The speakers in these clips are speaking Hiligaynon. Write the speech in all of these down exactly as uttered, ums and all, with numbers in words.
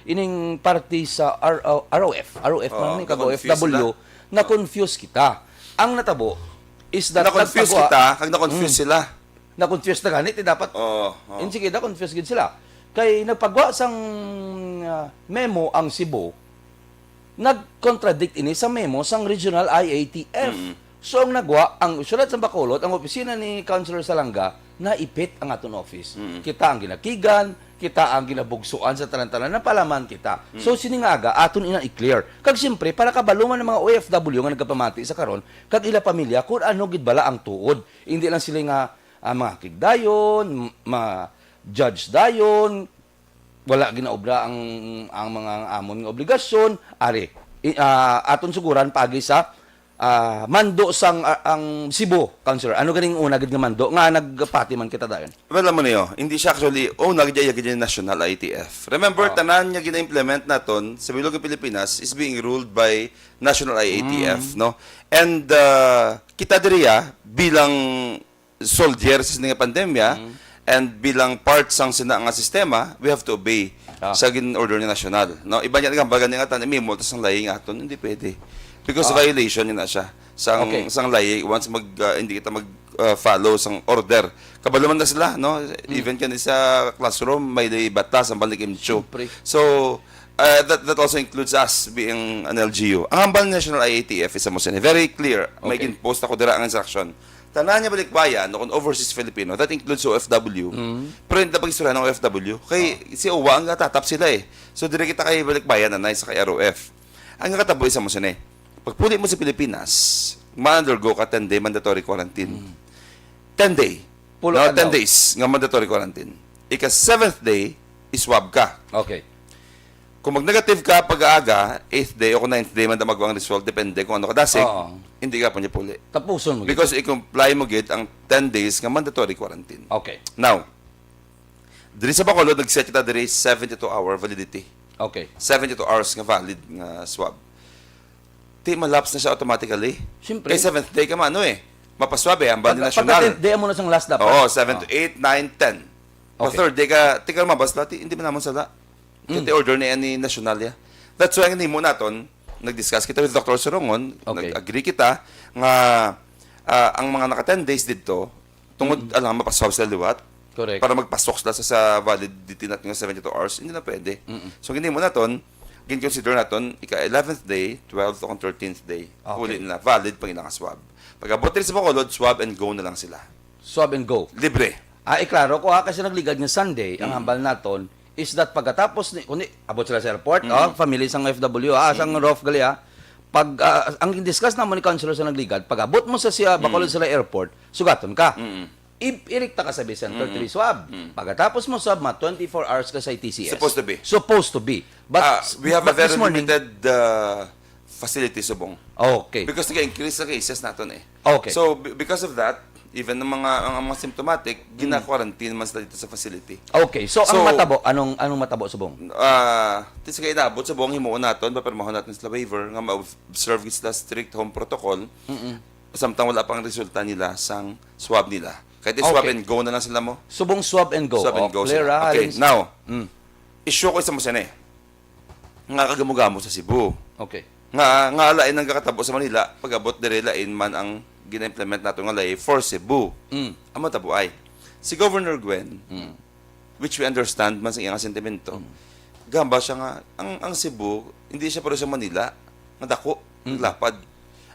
Ining parte sa R O, R O F, R O F man ni, kag na-confuse O F W, sila. Na-confuse kita. Ang natabo is that Na-confuse nagpagawa- kita, kag na-confuse Mm. sila. Na-confuse na gani, ti dapat. Oo, oo. Yun, sige, na-confuse gid sila. Kay nagpagawa sang ah, memo ang Cebu, nag-contradict ini sa memo sang regional I A T F. Mm. So ang nagwa, ang syudad sa Bacolod, ang opisina ni Councilor Salanga, naipit ang aton office. Mm. Kita ang ginakigan, kita ang ginabugsuan sa tanan-tanan, napalaman kita. So sini nga aga, aton ina i-clear. Kag siyempre, para kabalo man ang mga O F W nga nagapamati sa karon, kag ila pamilya, kung ano gid bala ang tuod. Hindi lang sila nga ah, mga kigdayon, ma-judge dayon, wala ginaobra ang ang mga amon nga obligasyon, ari, i- ah, aton suguran pagi sa ah, mando sang ah, ang Cebu, Councilor. Ano ganing una gid nga mando nga nagpati man kita dayon? Well, alam mo niyo, hindi siya actually, oh, nagdya gid yung national I A T F. Remember, Oh. tanan nga gina-implement naton sa bilog nga Pilipinas is being ruled by national I A T F, no? And uh, kita diriya bilang soldier sa sini nga pandemya and bilang part sang sina nga sistema, we have to obey Ah. sa gin-order ni national. No, iba niya nga bagan nga tan mimo tas ang layi nga aton, hindi pwede. Because Ah. violation niya na siya sang Okay. sang layi once mag ah, hindi kita mag ah, follow sang order. Kabalo man na sila, no? Even kani sa classroom may batas ang balik imcho. Siyempre. So uh, that that also includes us being an L G U. Ang hambal ni national I A T F is amo sini. Very clear. May Okay. gin-post ako dira ang instruction. Tanan nga balikbayan o kung overseas Filipino, that includes O F W. Pero hindi pag-istorya ng O F W. Kay si O W A ang natatap sila eh. So dire kita kay balikbayan na sa kay R O F. Ang nakatabo isa mo sini. Pagpuli mo sa Pilipinas, ma-undergo ka ten-day mandatory quarantine. Ten-day. Pulo No, ka ten daw. days nga mandatory quarantine. Ika seventh day, iswab ka. Okay. Kung mag-negative ka pag-aaga, eighth day o kung ninth day man damag ang result, depende kung ano kadasig, Oo. hindi ka po niya puli. Tapuson mo. Because i-comply mo gid ang ten days nga mandatory quarantine. Okay. Now, diri sa Bacolod, nag-set kita diri seventy-two hour validity. Okay. Seventy-two hours nga valid nga swab. Ti malaps na siya automatically. Siyempre. Kay seventh day ka man, ano eh. Mapaswab eh, ang bali Pag, national. pag Hindi mo na sang last dapat. Oo, seven to eight, nine, ten. Pag Okay. third day ka, tika lumabas, lati, hindi man naman sala. Mm. Kaya order ni ani national ya. That's why ang nimo naton, nag-discuss kita with Doctor Sorongon, Okay. nag-agree kita nga ah, ang mga naka ten days dito, tungod alang mapaswab sila liwat, Correct. para magpasok sila sa, sa validity natin nga seventy-two hours, hindi na pwede. So, ang nimo naton, gin-consider naton, ika eleventh day, twelfth o thirteenth day. Okay. Huli nila, valid pang ilang swab. Pag-abot diri sa Bacolod, swab and go na lang sila. Swab and go. Libre. Ah, iklaro ko ha, kasi nagligad nga Sunday, ang hambal naton is that pagkatapos ni, kundi, abot sila sa airport, oh, family sang O F W, ah, sang Rof gali, ah. Pag, ah, ang discuss naman ni Councilor sa nagligad, pag abot mo sa siya, Bacolod sila airport, sugaton ka. I-, irikta ka sa Bay Center, three swab. Pagkatapos mo swab, ma twenty-four hours ka sa I T C S. Supposed to be. Supposed to be. But, Ah, we have a but this very morning, limited uh, facility subong. Okay. Because nag-increase ang cases naton eh. Okay. So, be- because of that, even ang mga ang mga symptomatic, gina-quarantine man sila dito sa facility. Okay, so, ang So, matabo, anong anong matabo subong? Ah, ti sa kay inabot subong himuon naton, papirmahon naton sila waiver nga ma-observe gid sila strict home protocol. Samtang wala pang resulta nila sang swab nila. Kay ti swab Okay. and go na lang sila mo. Subong swab and go. Swab and Oh, go clear, sila. ah, Okay, Alins? Now, Mm. issue ko isa mo sini. Nga kagamo-gamo sa Cebu. Okay. Nga nga lain ang kakatabo sa Manila, pag-abot dire lain man ang gina-implement nato nga lay for Cebu. Mm. Amo tabo ay si Governor Gwen, Mm. which we understand man sa iyang sentimento, gamba siya nga ang ang Cebu hindi siya pareho sa Manila nga dako, lapad.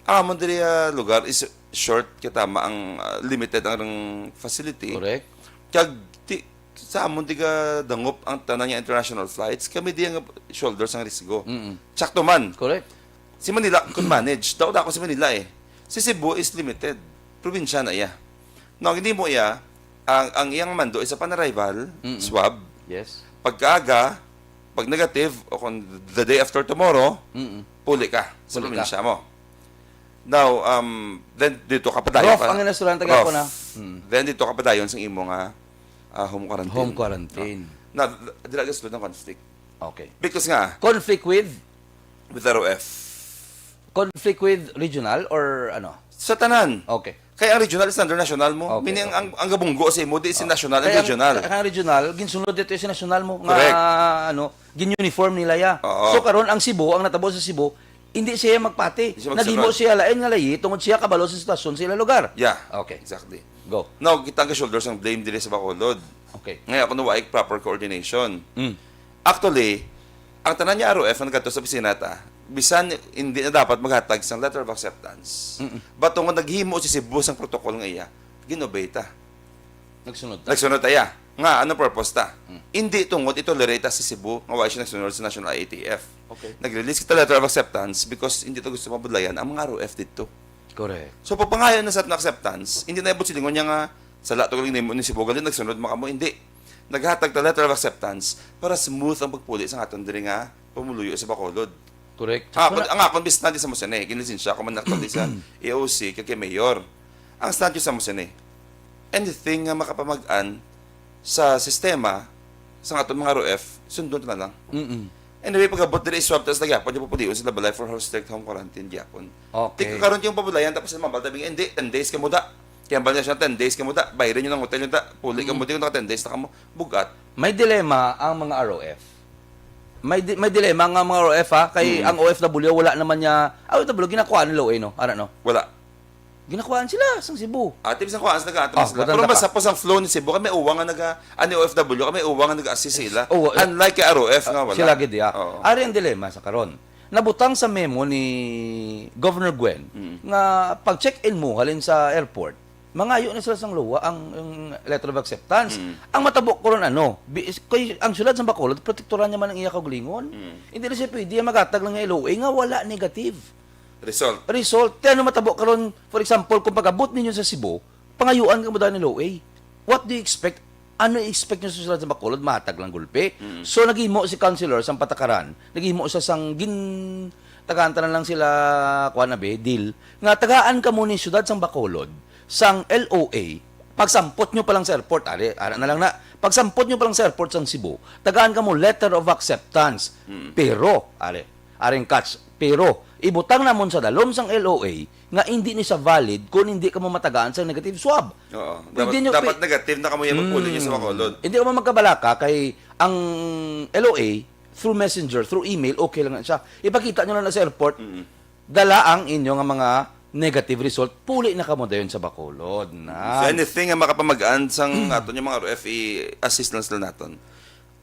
Ang amon diri ah, lugar is short, kay tama ang ah, limited ang facility. Correct. Kag ti, sa amon tiga dangop ang tanan nga international flights, kami di nga shoulder sang risgo. Mm-mm. Sakto man. Correct. Si Manila could manage. Daw ako si Manila eh. Si Cebu is limited. Probinsya na iya. Now, hindi mo iya, ang, ang iyang mando is upon arrival, Mm-mm. swab. Yes. Pagkaaga, pag negative, o kung the day after tomorrow, Mm-mm. puli ka sa Puli ka. probinsya mo. Now, um, then dito ka padayon. Rough ang restaurant, taga ko na. Mm. Then dito ka padayon sa imo nga ah, home quarantine. Home quarantine. Na, dira ka sulod ng conflict. Okay. Because nga, Conflict with with R O F. Conflict with regional or ano? Sa tanan. Okay. Kay ang regional is under national mo. Okay, Meaning, okay. ang, ang gabunggo sa imo, di si Ah, national and kaya ang, regional. kaya ang regional, ginsunod dito si national mo, nga, Correct. ano, gin-uniform nila ya. Oo. So, karon ang Cebu, ang natabo sa Cebu, hindi siya magpati. Hindi siya Naghimo magsunod. siya lain nga layi, tungod siya kabalo sa sitwasyon sa ilang lugar. Yeah, Okay. exactly. Go. Now, kita ang shoulders ang blame diri sa Bacolod. Okay. Ngayon, ako nawa proper coordination. Mm. Actually, ang tanan niya R O F ang nagkadto sa opisina ta, bisan hindi na dapat maghatag sang letter of acceptance. Mm-mm. But tungod naghimo si Cebu sang protocol nga iya, ginobey ta. Nagsunod ta. Nagsunod ta iya. Nga, ano purpose ta? Mm. Hindi tungod itolerate ta si Cebu nga wala siya nagsunod sa National I A T F. Okay. Nag-release kita letter of acceptance because hindi ta gusto mabudlayan ang mga R O F dito. Correct. So, pagpangayo na sa aton acceptance, hindi na ibot silingon niya nga, "Sala to galing nimo ni Cebu, galing nagsunod man kamo." Hindi. Naghatag ta letter of acceptance para smooth ang pagpuli sa aton diri nga pumuluyo sa Bacolod. Correct. Ah, Sakto kun, na. ang akon business di sa Musene, ginlisensya ko man actually sa A O C kag kay Mayor. Ang stand ko sa Musene, anything nga makapamag-an sa sistema sa aton mga R O F, sundon ta na lang. Mm-mm. Anyway, pag-abot diri, iswab ta sa gyapon, yung pupulion sila balay for strict home quarantine gyapon. Okay. Tika karon yung pabulayan, tapos yung mabal tabi, "Hindi, ten days ka muda." Kaya bal niya siya, "Ten days ka muda, bayrin nyo ng hotel nyo ta, puli ka Mm. muda, naka ten days na ka mo, bugat." May dilema ang mga R O F. May di-, may dilema ang mga R O F, ha, kay Mm. ang O F W wala naman niya, ah, O F W ginakuha nila, eh, no? Ara, no? Wala. Ginakuhaan sila sang Cebu. Ate, bisan kuhaan sila, nag-aatras Ah, sila. wala Pero na mas ka. Tapos ang flow ni Cebu, kami uwang nga naga, ani O F W, kami uwang nga nag-assist sila. Oo, eh. Unlike kay R O F nga wala. Sila gid, ya. Oo. Ari ang dilema sa karon. Nabutang sa memo ni Governor Gwen Mm. nga pag-check-in mo halin sa airport, mangayo na sila sang luwa ang, ang letter of acceptance. Mm. Ang matabo ko ron, ano, bi-, kay ang siyudad sa Bacolod, protektoran niya man ang iya kaugalingon. Mm. Hindi na siya pwede magatag lang ng L O A nga wala negative. Result. Result. Kaya ano matabo karon, for example, kung pag-abot ninyo sa Cebu, pangayuan ka mo dahil ng L O A. What do you expect? Ano i-expect nyo sa siyudad sa Bacolod? Mahatag lang gulpi? Mm. So, naghimo si Councilor sang patakaran. Naghimo siya sang gin-, tagaan tanan lang sila, kuwan na be, deal. Nga tagaan ka mo ni siyudad sang Bacolod, sang L O A, pagsampot nyo pa lang sa airport, ari, ara na lang na, pagsampot nyo pa lang sa airport sang Cebu, tagaan ka mo letter of acceptance. Mm. Pero, ari, aring catch, pero, ibutang namon sa dalom sang L O A, nga hindi ni siya valid kung hindi ka mo matagaan sa negative swab. Oo. Pwede Dapat, nyo dapat pi- negative na kamo yung magpuli nyo sa Mm. Bacolod. Hindi ka mo magkabalaka kay ang L O A, through messenger, through email, okay lang na siya. Ipakita nyo lang na sa airport, Mm. dala ang inyo nga mga negative result, puli na kamo dayon sa Bacolod. Na. So, anything nga makapamagaan sang aton yung mga R O F, i-assist lang sila naton.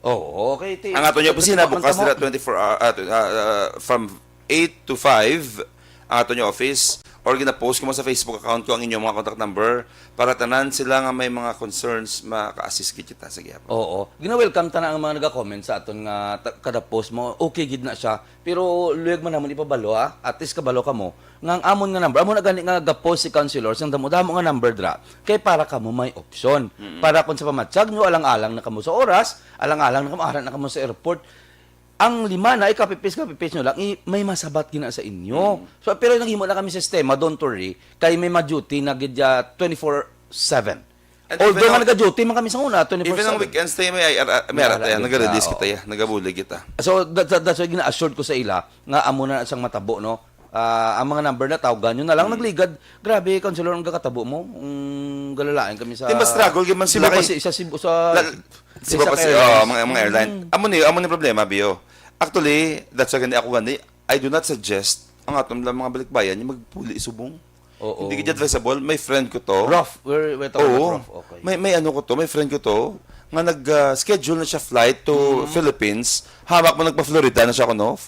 Oo, okay. Ti-, Ang aton yung ti-, opisina, ti-, bukas ti-, nila twenty-four hour, ah, tw-, ah, ah, from eight to five, ang aton yung office, or gina-post ko mo sa Facebook account ko ang inyong mga contact number para tanan sila nga may mga concerns, maka-assist gid kita sa gihapon. Oo. Gina-welcome ta na ang mga naga-comment sa aton nga ta-, kada post mo. Okay gid na siya. Pero luyag man namon ipabalo, ha? At least kabalo kamo nga ang amon nga number, amon na gani nga ga-post si Councilor sang damo-damo nga number dra. Kay para kamo may option. Mm-mm. Para kung sa pamatyag nyo, alang-alang na kamo sa oras, alang-alang na kamo, ara na kamo sa airport. Ang lima na, i-copy paste, copy paste nyo lang, i-, may masabat gina sa inyo. Mm. So, pero naghimo na kami sistema, don't worry, kay may ma-duty na gid ya twenty-four seven. And Although even nga ang, nag-duty man kami sa una, even ang twenty-four seven. Weekends tayo, may I R, may May arat tayo, I R, nag-release oo. kita ya, nagabulig kita. So, that, that, that's why gina-assured ko sa ila nga amo na sang matabo, no? Ah, ang mga number na, tawgan nyo na lang, Mm. nagligad. Grabe, Councilor, ang gakatabo mo. Mm, galalain kami sa Di ba struggle gyud man Cebu sila pa kay si-, sa Cebu, sa La-, Cebu sa pa si-, airlines. oh, mga, mga airline. Mm. Amo ni, amo ni problema, Bio. Actually, that's why gani ako gani, I do not suggest ang aton lang mga balikbayan yung magpuli subong. Oo. Hindi gid advisable. May friend ko to. Rough. We're, we're talking Oo. about rough. Okay. May, may ano ko to, may friend ko to, nga nag, ah, schedule na siya flight to Mm. Philippines. Hamak mo nagpa-Florida na siya kuno.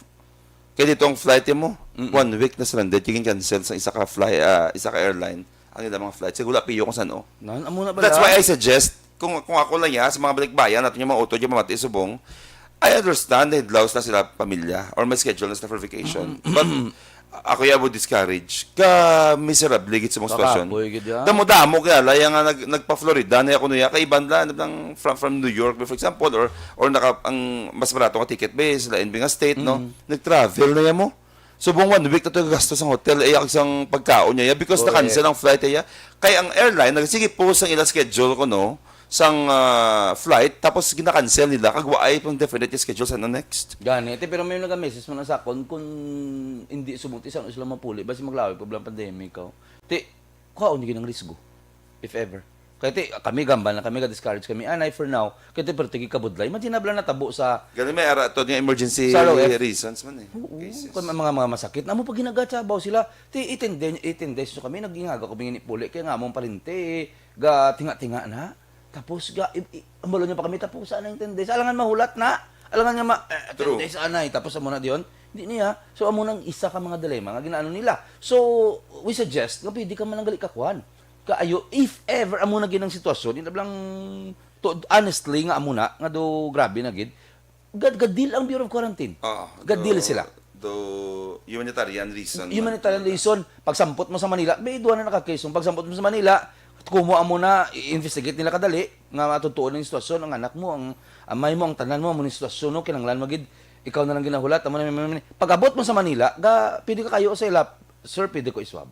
Kaya dito ang flight mo, Mm-mm. one week na stranded, yung cancel sa isa ka fly, ah, isa ka airline, ang ilang mga flight. Siguro apiyo kung saan, oh. Nan, amo na That's pala. why I suggest, kung, kung ako lang ya, sa mga balikbayan, natin yung mga utod, yung mamati subong, I understand na hidlaw na sila pamilya or may schedule na sila for vacation. Mm-mm. But ako ya would discourage ka miserable gid sa mga sitwasyon. Kakapoy gid ya. Damo-damo kaya la, yung nga nag-, nagpa-Florida na ako nuya, kaiban la, ano lang, from, from New York, for example, or, or naka, ang mas barato nga ticket ba, sila N B nga state, no? Mm. Nag-travel na ya mo. Subong one week na to gasto sa hotel, eh, ang isang pagkaon niya, ya, because Correct. na-cancel ang flight, ya. Kaya ang airline, nag-, sige po sa ilang schedule ko, no, sang, ah, flight, tapos gina-cancel nila, kag waay pang definite schedule sa next. Gani, te, pero may naga-message man sa akon, kung hindi subong, ti, saan sila mapuli, basi maglawi pa bala ang pandemic, oh. Ti, Kaon gyud ang risgo, if ever. Kaya ti, kami gambal na kami, ga-discourage kami, anay, for now. Kaya ti, pero tigi kabudlay. Imagine na bala natabo sa Gani may ara to nga emergency Sa R O F. reasons man eh. Oo, Cases. Kung mga, mga masakit, na mo pag ginagachabaw sila, ti, eighteen days, eighteen days so kami, naggingaga kami ni puli, kaya nga among parente, ga tinga-tinga na. Tapos, ga, i, i, ambalo niya pa kami, tapos, anay, ten days, alangan mahulat na. Alangan nga ma, eh, True. ten days, anay, tapos amo na diyon. Hindi niya. So, amo nang isa ka mga dilemma nga ginaano nila. So, we suggest nga pwede ka man lang gali kakuan. Kaayo, if ever amo na gid ang sitwasyon, ina lang, to, honestly, nga amo na, nga do grabe na gid, gad, gadil ang Bureau of Quarantine. Ah, Gadil do, sila. Do humanitarian reason. Humanitarian reason. Pagsampot mo sa Manila, may duwa na nakakasong. Pagsampot mo sa Manila, kumuha mo na, i-investigate nila kadali, nga matutuo ng sitwasyon, ang anak mo, ang amay mo, ang tanan mo, amo ng sitwasyon, no? Kinanglan mo gid, ikaw na lang ginahulat, amo na, may, may, may. Pag-abot mo sa Manila, ga, pwede ka kayo sa ilap, sir, pwede ko iswab.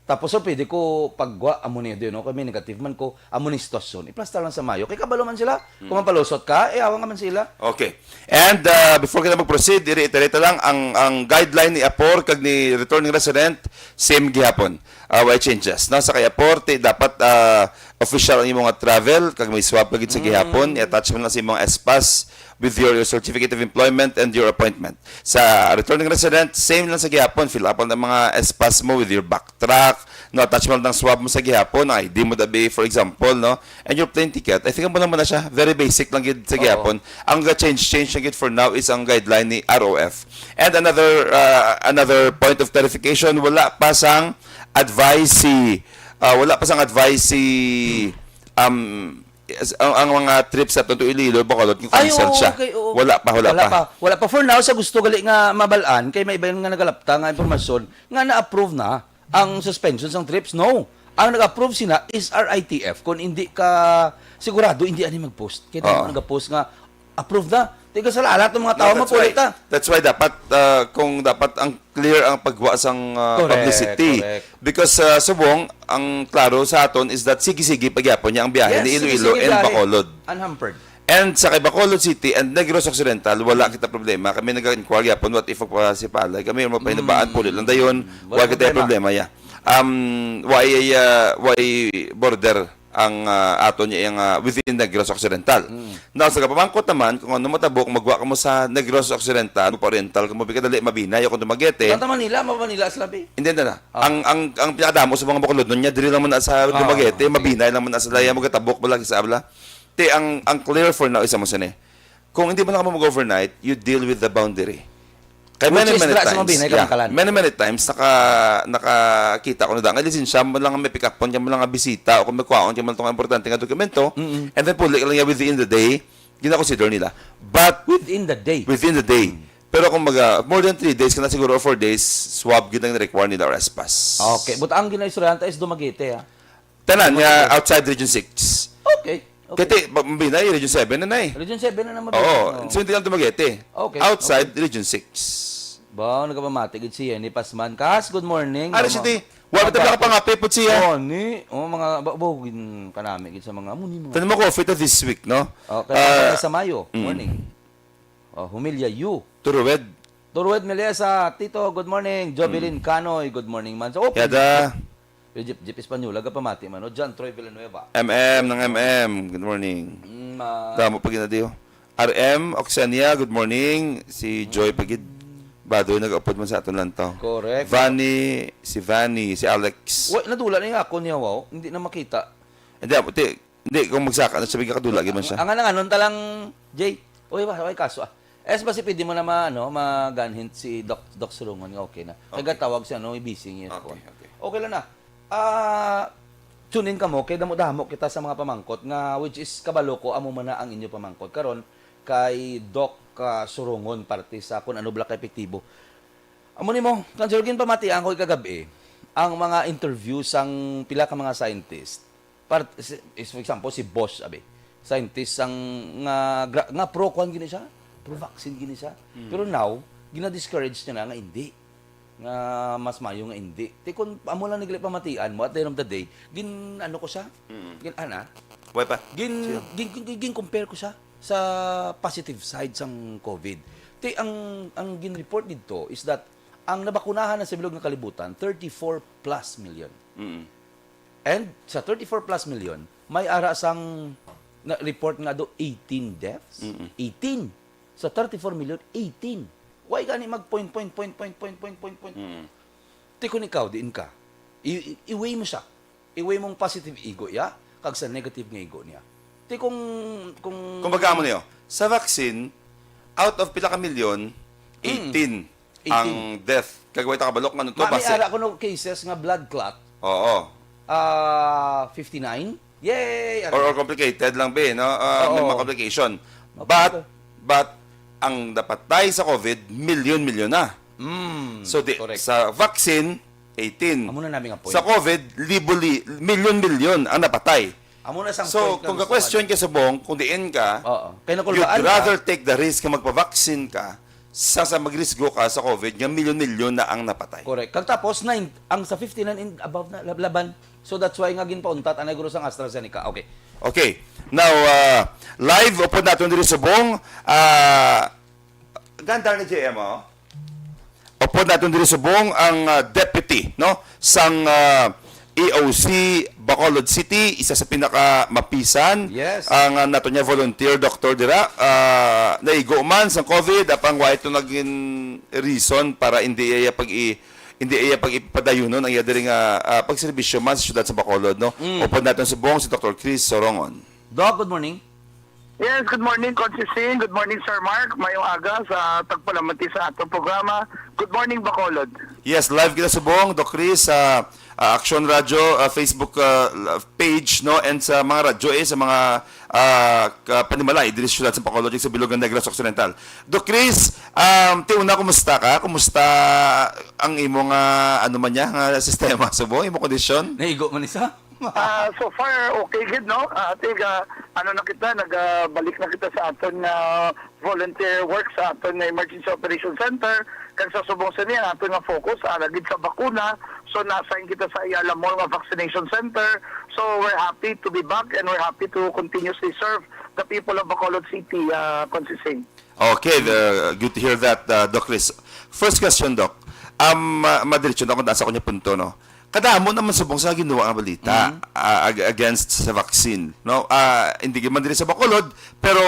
Tapos, sir, pwede ko pagwa, amo niya din, no? Kung may negative man ko, amo ni sitwasyon. Iplastar lang sa mayo. Kay kabalo man sila, kung mapalusot ka, eh, awa nga man sila. Okay. And uh, before kita mag-proceed, i-reiterate lang, ang, ang guideline ni Apor kag ni returning resident, same gihapon. Uh, why changes? No? Sa kay Apor, ti, dapat uh, official ang imong travel, kag may swab ka gid sa gihapon, i-attach mo lang sa imong S-Pass with your, your certificate of employment and your appointment. Sa returning resident, same lang sa gihapon, fill up ang mga S-Pass mo with your backtrack, no, attach mo lang ang swab mo sa gihapon, ang I D mo dabi, for example, no, and your plane ticket. I think amo naman na siya, very basic lang gid sa Oo. gihapon. Ang ga-change, change lang gid for now is ang guideline ni R O F. And another uh, another point of clarification, wala pa sang advice si uh, wala pa sang advice si um as- ang, ang mga trips sa to Iloilo, Bacolod, yung Ay, cancel oo, siya. okay, oo. Wala pa, wala, Wala pa. pa. Wala pa. For now, sa gusto gali nga mabalaan, kay may iba nga nagalapta nga impormasyon nga na-approve na ang suspension sang trips. No. Ang nag-approve sina is R I T F. Kung hindi ka sigurado, hindi ani mag-post. Kaya Oo. Nag-post nga, approve na. Tiga sa lahat ng mga tao, No, that's mapulit why, ta. that's why dapat uh, kung dapat ang clear ang pagwa sang uh, Correct, publicity. correct. Because uh, subong ang klaro sa aton is that sige-sige pagyapon niya ang biyahe Yes, ni Iloilo sige-sige and biyahe. Bacolod. Unhampered. And sa kay Bacolod City and Negros Occidental, wala kita problema. Kami nag-inquire yapon what if magpasipalay. Kami mo pahinabaan, Mm. puli lang dayon. Wala Wala kita problema. problema, yeah. Um, why, uh, why border ang uh, ato niya yung uh, within Negros Occidental. Mm. Now, sa kapamangkot naman, kung ano matabo, kung magwa ka mo sa Negros Occidental, magpa-Oriental, kung mo kadali, mabinay, o kung Dumaguete. Santa Manila, Manila sila, be. Hindi na na. Ah. Ang, ang, ang pinakadamo sa mga Bacolod nun niya, diri lang mo na sa Ah, Dumaguete, okay. Mabinay lang mo na sila, yung magkatabok, wala, sa abla. Ti ang, ang clear for now is amo sini. Kung hindi mo na kamo mag-overnight, you deal with the boundary. Kay Which many, is many dra sa times, Mabinay, yeah, Kamakalan. Many, many times, naka, nakakita ko na da. Ang lisensya mo lang may pick-up, kung mo lang nga bisita, o kung may kuhaon, kung mo lang itong importante nga dokumento, Mm-mm. And then puli ka lang niya within the day, gina-consider nila. But Within the day. Within the day. Mm. Pero kung maga, more than three days, kana siguro, or four days, swab gid ang require nila or S-Pass. Okay. But ang ginaistoryahan ta is Dumaguete, ha? Tanan nga outside Region six. Okay. Okay. Kati, mabinay, Region seven na na eh. Region seven na naman. Oo, Oo. So hindi lang Dumaguete. Okay. Outside Region six. Ba, nagapamati gid siya ni Pasman. Kas, good morning. Ano siya di? Wala ta nakapangapi po siya. Oh, ni, oh, mga babugin kanami gid sa mga muni mga. Tanong mo ko, fit this week, no? Okay, Ah, sa Mayo. Mm. Morning. Oh, Humilya you. Turuwed. Turuwed Melesa, Tito, good morning. Jovelyn Canoy, good morning man. So, open. Yada. Jeep, Jeep Espanyola, gapamati man. O, John Troy Villanueva. M M ng M M, good morning. Mm, ah, Damo pa ginadiyo. R M, Oxenia, good morning. Si Joy Pagid. Badoy nag-upod man sa aton lantaw. Correct. Vanny, si Vanny, si Alex. Wa, nadula na yung ako niya, wow. Hindi na makita. Hindi, ti-, Hindi, kung magsaka na, sabi ka kadula, gid man siya. Ang anang anon talang, Jay. Uy, wa, wa, kaso, ah. Es, basi pwede mo na ma, ano, maganhint si Doc, Doc Surungon nga okay na. Kay Okay. gatawag siya, no, busy niya. Okay, okay. Okay lang na. Ah, tune in kamo, kay damo-damo kita sa mga pamangkot nga, which is, kabalo ko, amo man na ang inyo pamangkot. Karon, kay Doc, ah, Surungon, parte sa kung ano bala ka epektibo. Amo nimo, Kang Jurgen, pamatian ko kagabi ang mga interview sang pila ka mga scientist. Part, si, is, for example, si Bosch, abi. Scientist sang nga, gra- nga pro kwan gini siya, pro vaccine gini siya. Pero now, gina-discourage niya na nga hindi. Nga mas mayo nga hindi. Ti kun amo lang nagli pamatian mo, at the end of the day, gin ano ko siya? Gin ana? Why pa? Gin, Siya. gin, gin, gin, gin compare ko siya sa positive side sang COVID. Ti ang, ang gin-report didto is that ang nabakunahan na sa bilog nga kalibutan, thirty-four plus million. Mm. And sa thirty-four plus million, may ara sang na report nga do eighteen deaths. Mm-mm. Eighteen. Sa thirty-four million, eighteen. Why gani mag point, point, point, point, point, point, point, point? Mm. Ti kung ikaw, diin ka? I, i, i-weigh mo siya. I-weigh mong positive igo, ya, kag sa negative nga igo niya. Ti kung, kung Kung baga mo niyo, sa vaccine, out of pila ka milyon, Mm. eighteen ang Eighteen. death. Kag way ta kabalo kung ano to, Ma, may base. ara kuno cases nga blood clot. Oo. Ah, fifty-nine? Yay! Or, or complicated lang, be, no? Ah, may Oo. mga complication. Mapatay. But, but, ang napatay sa COVID, milyon-milyon na. Mm, So, di, correct. sa vaccine, eighteen. Amo na namin ang point. Sa COVID, libo-li-, milyon-milyon ang napatay. Amo na sang So, point nga kung gusto ka-question ka. ka subong, kung diin ka, Oo. Kay nakulbaan you'd ka. rather take the risk nga magpa-vaccine ka sa, sa magrisgo ka sa COVID nga milyon-milyon na ang napatay. Correct. Kag tapos, nine, ang sa fifty-nine and above na, lab-, laban. So, that's why nga ginpauntat anay guro sang AstraZeneca. Okay. Okay. Now, ah, live, upod naton diri subong, ah, gandar ni J M, oh. Upod naton diri subong ang, ah, deputy, no, sang, ah, E O C Bacolod City, isa sa pinakamapisan, Yes. ang, ah, nato niya volunteer doctor dira, ah, naigo man sang COVID, apang wa ito naging reason para hindi iya pag-i-, hindi iya pag-ipadayunon ang iya diri nga, ah, pagserbisyo man sa siyudad sa Bacolod, no? Mm. Upod naton subong si Doctor Chris Sorongon. Doc, good morning. Yes, good morning, Consi Singh. Good morning, Sir Mark. Mayong aga sa tagpalamati sa atong programa. Good morning, Bacolod. Yes, live kita subong, Doc Chris, sa, ah, Action Radio, ah, Facebook, ah, page, no, and sa mga radyo, eh, sa mga, ah, ka-, panimalay diri sa siyudad sa Bacolod, sa Bilog nga Negros Occidental. Doc Chris, um, ti una, kumusta ka? Kumusta ang imong, ah, ano man niya, nga sistema subong, imong kondisyon? Naigo man isa? Ah, so far, okay gid, no? Ah, tig, ah, ano na kita, nagabalik na kita sa aton nga volunteer work sa aton nga Emergency Operation Center. Kag sa subong sini, ang aton nga focus ara gid sa bakuna. So, na-assign kita sa Ayala Mall nga vaccination center. So, we're happy to be back and we're happy to continuously serve the people of Bacolod City, ah, Consi Singh. Okay, the, good to hear that, uh, Doc Chris. First question, Doc. Um, ma-, madiretso na ako daan sa akong punto, no? Kadamo naman subong sa ginawa nga balita, Mm. ah, ag-, against sa vaccine, no? Ah, hindi man diri sa Bacolod, pero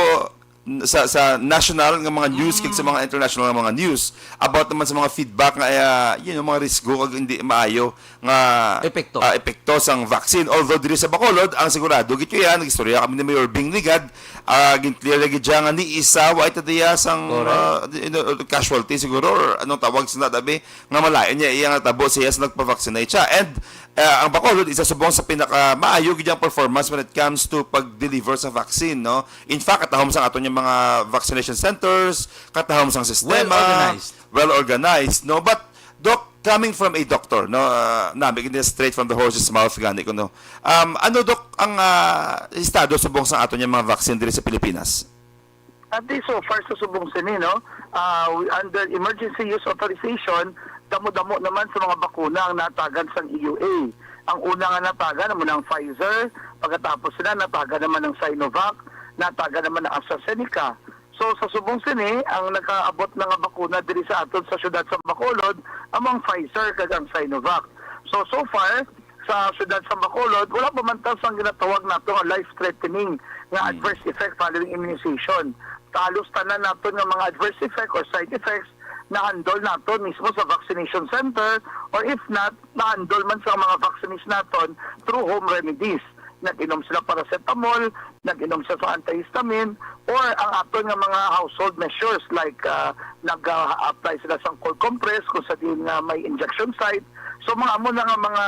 n-, sa, sa national nga mga news, kag sa Mm. mga international nga mga news, about naman sa mga feedback nga, ah, you know, mga risgo kag hindi maayo nga, Epekto. ah, epekto sang vaccine. Although diri sa Bacolod, ang sigurado gid ko yan, nag-istorya kami ni Mayor Bing Ligad, ah, gin-clear lagi dyan nga ni isa, wa ita diya sang, Correct. ah, you know, casualty siguro, or anong tawag sa nadabi, nga malain niya iya nga tabo siya sa nagpa-vaccinate siya. And, ah, ang Bacolod, isa subong sa pinaka maayo gid ang performance when it comes to pag-deliver sa vaccine, no? In fact, katahom sang aton yung mga vaccination centers, katahom sang sistema, Well organized. well organized, no? But, Doc, coming from a doctor, no, ah, nami gid straight from the horse's mouth gani ko, no. Um, ano, Doc, ang, ah, estado subong sa aton yung mga vaccine diri sa Pilipinas? At least so far sa subong sini, no, ah, we, under emergency use authorization, damo-damo naman sa mga bakuna ang natagan sang E U A. Ang una nga natagan naman ang Pfizer, pagkatapos sila natagan naman ang Sinovac, natagan naman ang AstraZeneca. So, sa subong sini, ang nakaabot na nga bakuna diri sa aton sa siyudad sa Bacolod, amo ang Pfizer kag ang Sinovac. So, so far, sa siyudad sa Bacolod, wala pa man ta sang ginatawag nato nga life-threatening nga Hmm. adverse effect following immunization. Halos tanan naton nga mga adverse effect or side effects na-handle naton mismo sa vaccination center, or if not, na-handle man sa mga vaccines naton through home remedies. Nag-inom sila paracetamol, nag-inom sila sa antihistamine, or ang aton nga mga household measures like, ah, nag-apply sila sang cold compress kung sa diin nga may injection site. So, mga amo na nga mga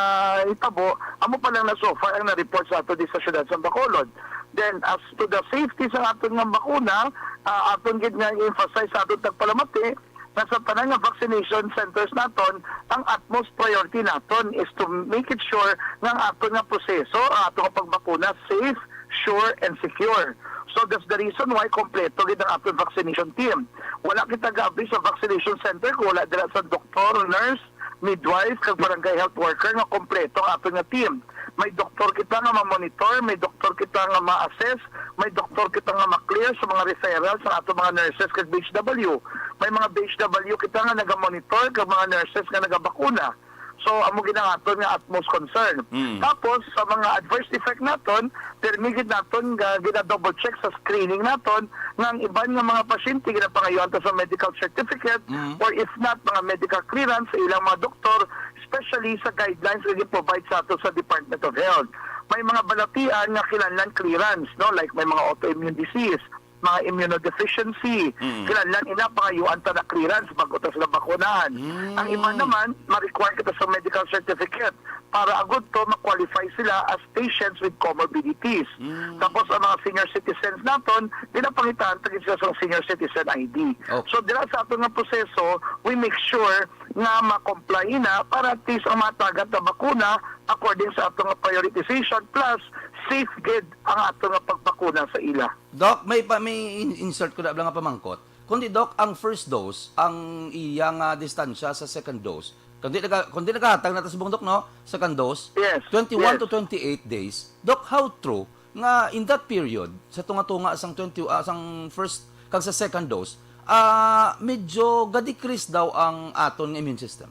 hitabo, amo pa lang na so far ang na-report sa ato di sa siyudad sa Bacolod. Then, as to the safety sa aton nga bakuna, ah, aton gid nga i-emphasize sa aton tagpalamati, nga sa tanan nga vaccination centers naton, ang utmost priority naton is to make it sure nga ang aton nga proseso, ang aton nga pagbakuna safe, sure, and secure. So that's the reason why kompleto gid ang aton vaccination team. Wala kita gaabri sa vaccination center kung wala dira sa doktor, nurse, midwife, kag barangay health worker nga kompleto ang aton nga team. May doktor kita nga ma-monitor, may doktor kita nga ma-assess, may doktor kita nga ma-clear sa mga referral sa ato mga nurses kag B H W. May mga B H W kita nga naga-monitor kag mga nurses nga nagabakuna. So, amo gid ang aton nga utmost concern. Mm. Tapos, sa mga adverse effect naton, pirmi gid naton nga gina-double check sa screening naton nga ang iban nga mga pasyente ginapangayuan ta sa medical certificate Mm. or if not, mga medical clearance sa ilang mga doktor, especially sa guidelines nga gi-provide sa ato sa Department of Health. May mga balatian nga kinahanglan clearance, no? Like may mga autoimmune disease, mga immunodeficiency. Mm. Kinahanglan ina pangayuan ta na clearance bago ta sila bakunahan. Mm. Ang iba naman, ma-require kita sa medical certificate para agud to ma-qualify sila as patients with comorbidities. Mm. Tapos ang mga senior citizens naton, ginapangitaan ta gid sila sa senior citizen I D. Okay. So, dira sa aton nga proseso, we make sure nga ma-comply ina para at least ang mga tagat na bakuna according sa aton nga prioritization plus safe gid ang aton nga pagbakuna sa ila. Doc, may pa, may in-, insert ko na lang nga pamangkot. Kundi, Doc, ang first dose, ang iya nga distansya sa second dose, kundi naga-, kundi nagahatag na ta subong, Doc, no? Second dose, Yes, twenty-one yes. to twenty-eight days. Doc, how true nga in that period, sa tunga-tunga sang twenty, ah, sang first kag sa second dose, ah, medyo ga-decrease daw ang aton nga immune system?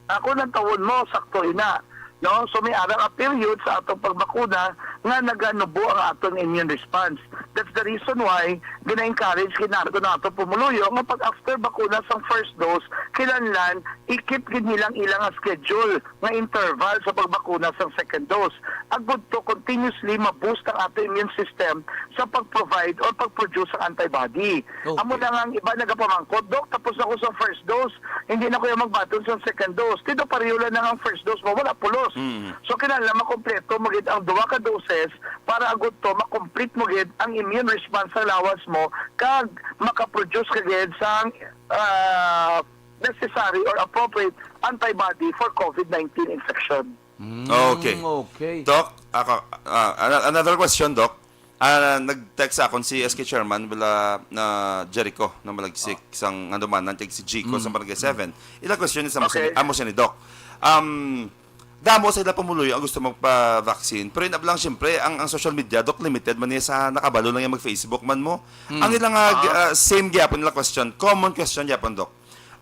Ako nang tawon mo, sakto ina. No? So, may ara nga period sa atong pagbakuna nga naganubo ang atong immune response. That's the reason why gina-encourage gid nato na atong pumuluyo nga pag after bakuna sang first dose, kinahanglan i-keep gid nilang ilang nga schedule nga interval sa pagbakuna sang second dose. Agud to continuously ma-boost ang atong immune system sa pag-provide or pag-produce sang antibody. Okay. Amo na nga ang iba nagapamangkot, "Doc, tapos ako sa first dose, hindi na ko ya magbaton sa second dose." Ti daw pareho lang na nga ang first dose mo, wala pulos. Mm. So, kinahanglan makompleto mo gid ang duha ka doses para agud to makomplete mo gid ang immune response sa lawas mo kag makaproduce ka gid sang, ah, necessary or appropriate antibody for covid nineteen infection. Mm, Okay. okay. Doc, ako, ah, ano-, another question, Doc. Ah, nag-text sa akon si S K Chairman, bala, na Jericho, na Malagsik, sang Handumanan, kag si Jico, Mm. sa Barangay seven. Ila question is, amo Okay. siya ni, amo siya ni Doc. Um, damo sa ila pumuluyo ang gusto magpa-vaccine, pero inablang, siyempre, ang, ang social media, Doc, limited man niya sa nakabalo lang yung mag-Facebook man mo. Mm. Ang ilang, ah, Ah. ah, same gyapon nila question, common question gyapon, Doc.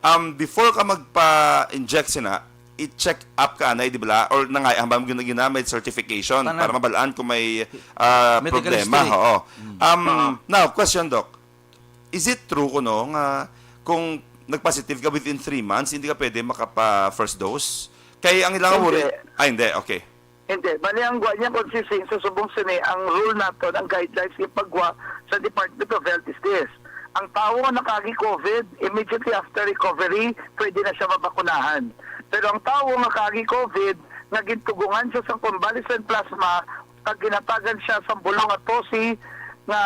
Um, before ka magpa-inject sina, i-check up ka anay, di ba? Or nangay, hambal mo gina-, gina-, may certification Tanan. para mabalaan kung may, ah, Medical problema. history. Oo. Mm. Um, Ah. now, question, Doc. Is it true kuno nga kung nag-positive ka within three months, hindi ka pwede makapa-first dose? Kay ang ilang Hindi. worry, ah, hindi. Okay. Hindi. Bali, ang gwa niya, kung sising sa subong sini, ang rule naton, ang guidelines nga ipagwa sa Department of Health is this. Ang tawo nga nakaagi covid, immediately after recovery, pwede na siya mabakunahan. Pero ang tawo nga nakaagi covid, nga gintugongan siya sa convalescent plasma, kag ginhatagan siya sa bulong nga tosi nga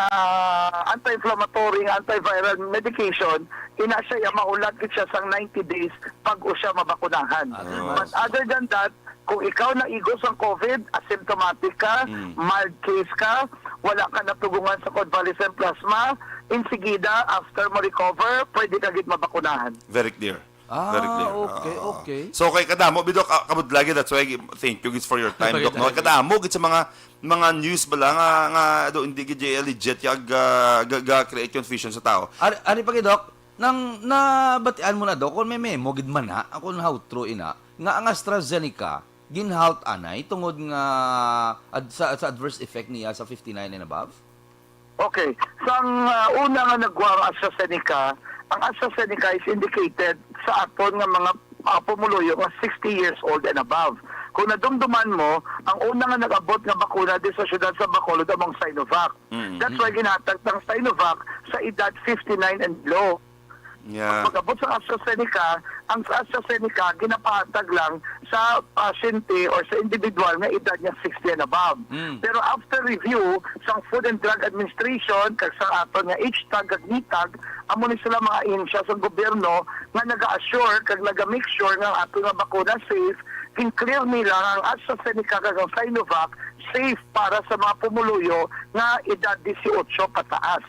anti-inflammatory, nga antiviral medication, ina siya, ya mahulat gid siya sang ninety days bago siya mabakunahan. Ah, But nice. other than that, kung ikaw naigo sang covid, asymptomatic ka, Mm. mild case ka, wala ka natugungan sa convalescent plasma, insigida, after mo recover, pwede ka gid mabakunahan. Very clear. Ah, Very clear. okay, Oo. okay. So, kay kadamo, Bidok, ah, kabudlagi, that's why, thank you, gid, for your time, Doc, no? Kadamo, gid, sa mga, mga news bala nga, nga, do, hindi gid legit, kag, ah, ga, ga-create confusion sa tao. Ari, ari pa gid, Doc, nang nabatian mo na, Doc, kung may memo gid man na, kung how true ina, nga ang AstraZeneca, ginhalt anay tungod nga ad-, sa, sa adverse effect niya sa fifty-nine and above? Okay. Sang, ah, una nga nagwa ang AstraZeneca, ang AstraZeneca is indicated sa aton nga mga, ah, pumuluyo nga sixty years old and above. Kung nadumduman mo, ang una nga nag-abot nga bakuna di sa siyudad sa Bacolod among Sinovac. Mm, That's why mm. ginhatag tang Sinovac sa edad fifty-nine and below. Yeah. Pag-abot sa AstraZeneca, ang AstraZeneca ginapahatag lang sa pasyente or sa individual nga edad niya sixty and above. Mm. Pero after review sang Food and Drug Administration kag sa aton nga H tag kag NETAG, amo ni sila mga ahensya sa gobyerno nga naga-assure kag naga-make sure nga ang aton nga bakuna safe. Gin-clear nila nga ang AstraZeneca kag ang Sinovac safe para sa mga pumuluyo nga edad dieciocho pataas.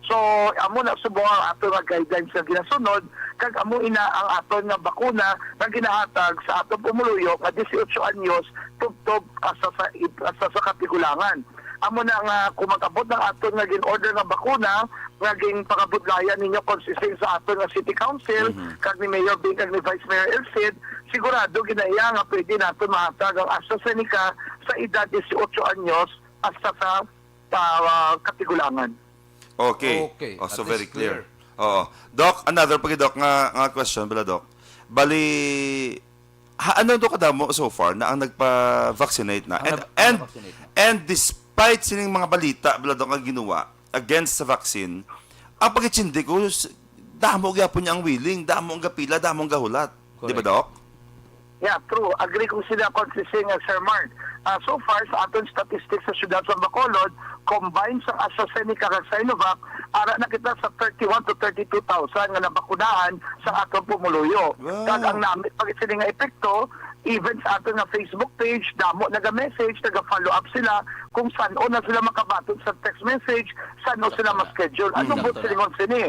So, amo na subong ang ato nga guidelines nga ginasunod, kag amo ina ang aton nga bakuna nga ginahatag sa aton pumuluyo nga dieciocho anyos tubtob hasta sa, hasta sa katigulangan. Amo na nga, kung mag-abot ang aton nga gin-order nga bakuna, nga ginpangabudlayan ninyo, consistent sa aton nga City Council, Mhm. kag ni Mayor Bing, kag ni Vice Mayor Elcid, sigurado ginaya nga pwede naton mahatag ang AstraZeneca sa edad dieciocho anyos hasta sa, ah, katigulangan. Okay. Okay. Oh, so At very least clear. Clear. Oo. Doc, another pa, Doc, nga, nga question bala, Doc. Bali, ha, ano do kadamo so far na ang nagpa-vaccinate na? Ang And, nag-, ang and, nag-vaccinate na. And despite sining mga balita, bala, Doc, nga ginawa against sa vaccine, ang pagitsindi ko, s-, damo gyapon niya ang willing, damo ang gapila, damo ang gahulat. Di ba, Correct. Doc? Yeah, true. Agree ko sila kon si Sing, uh, Sir Mark. Uh, so far, sa aton statistics sa siyudad sa Bacolod, combined sa AstraZeneca kag Sinovac, ara na kita sa thirty-one to thirty-two thousand nga nabakunahan sa aton pumuluyo. Wow. Kag ang namit pa gid sini nga epekto, even sa aton nga Facebook page, damo naga-message, naga-follow up sila kung san-o na sila makabaton sa text message, san-o sila Sakto na. ma-schedule. Ano Mm. buot Sakto na. silingon sini?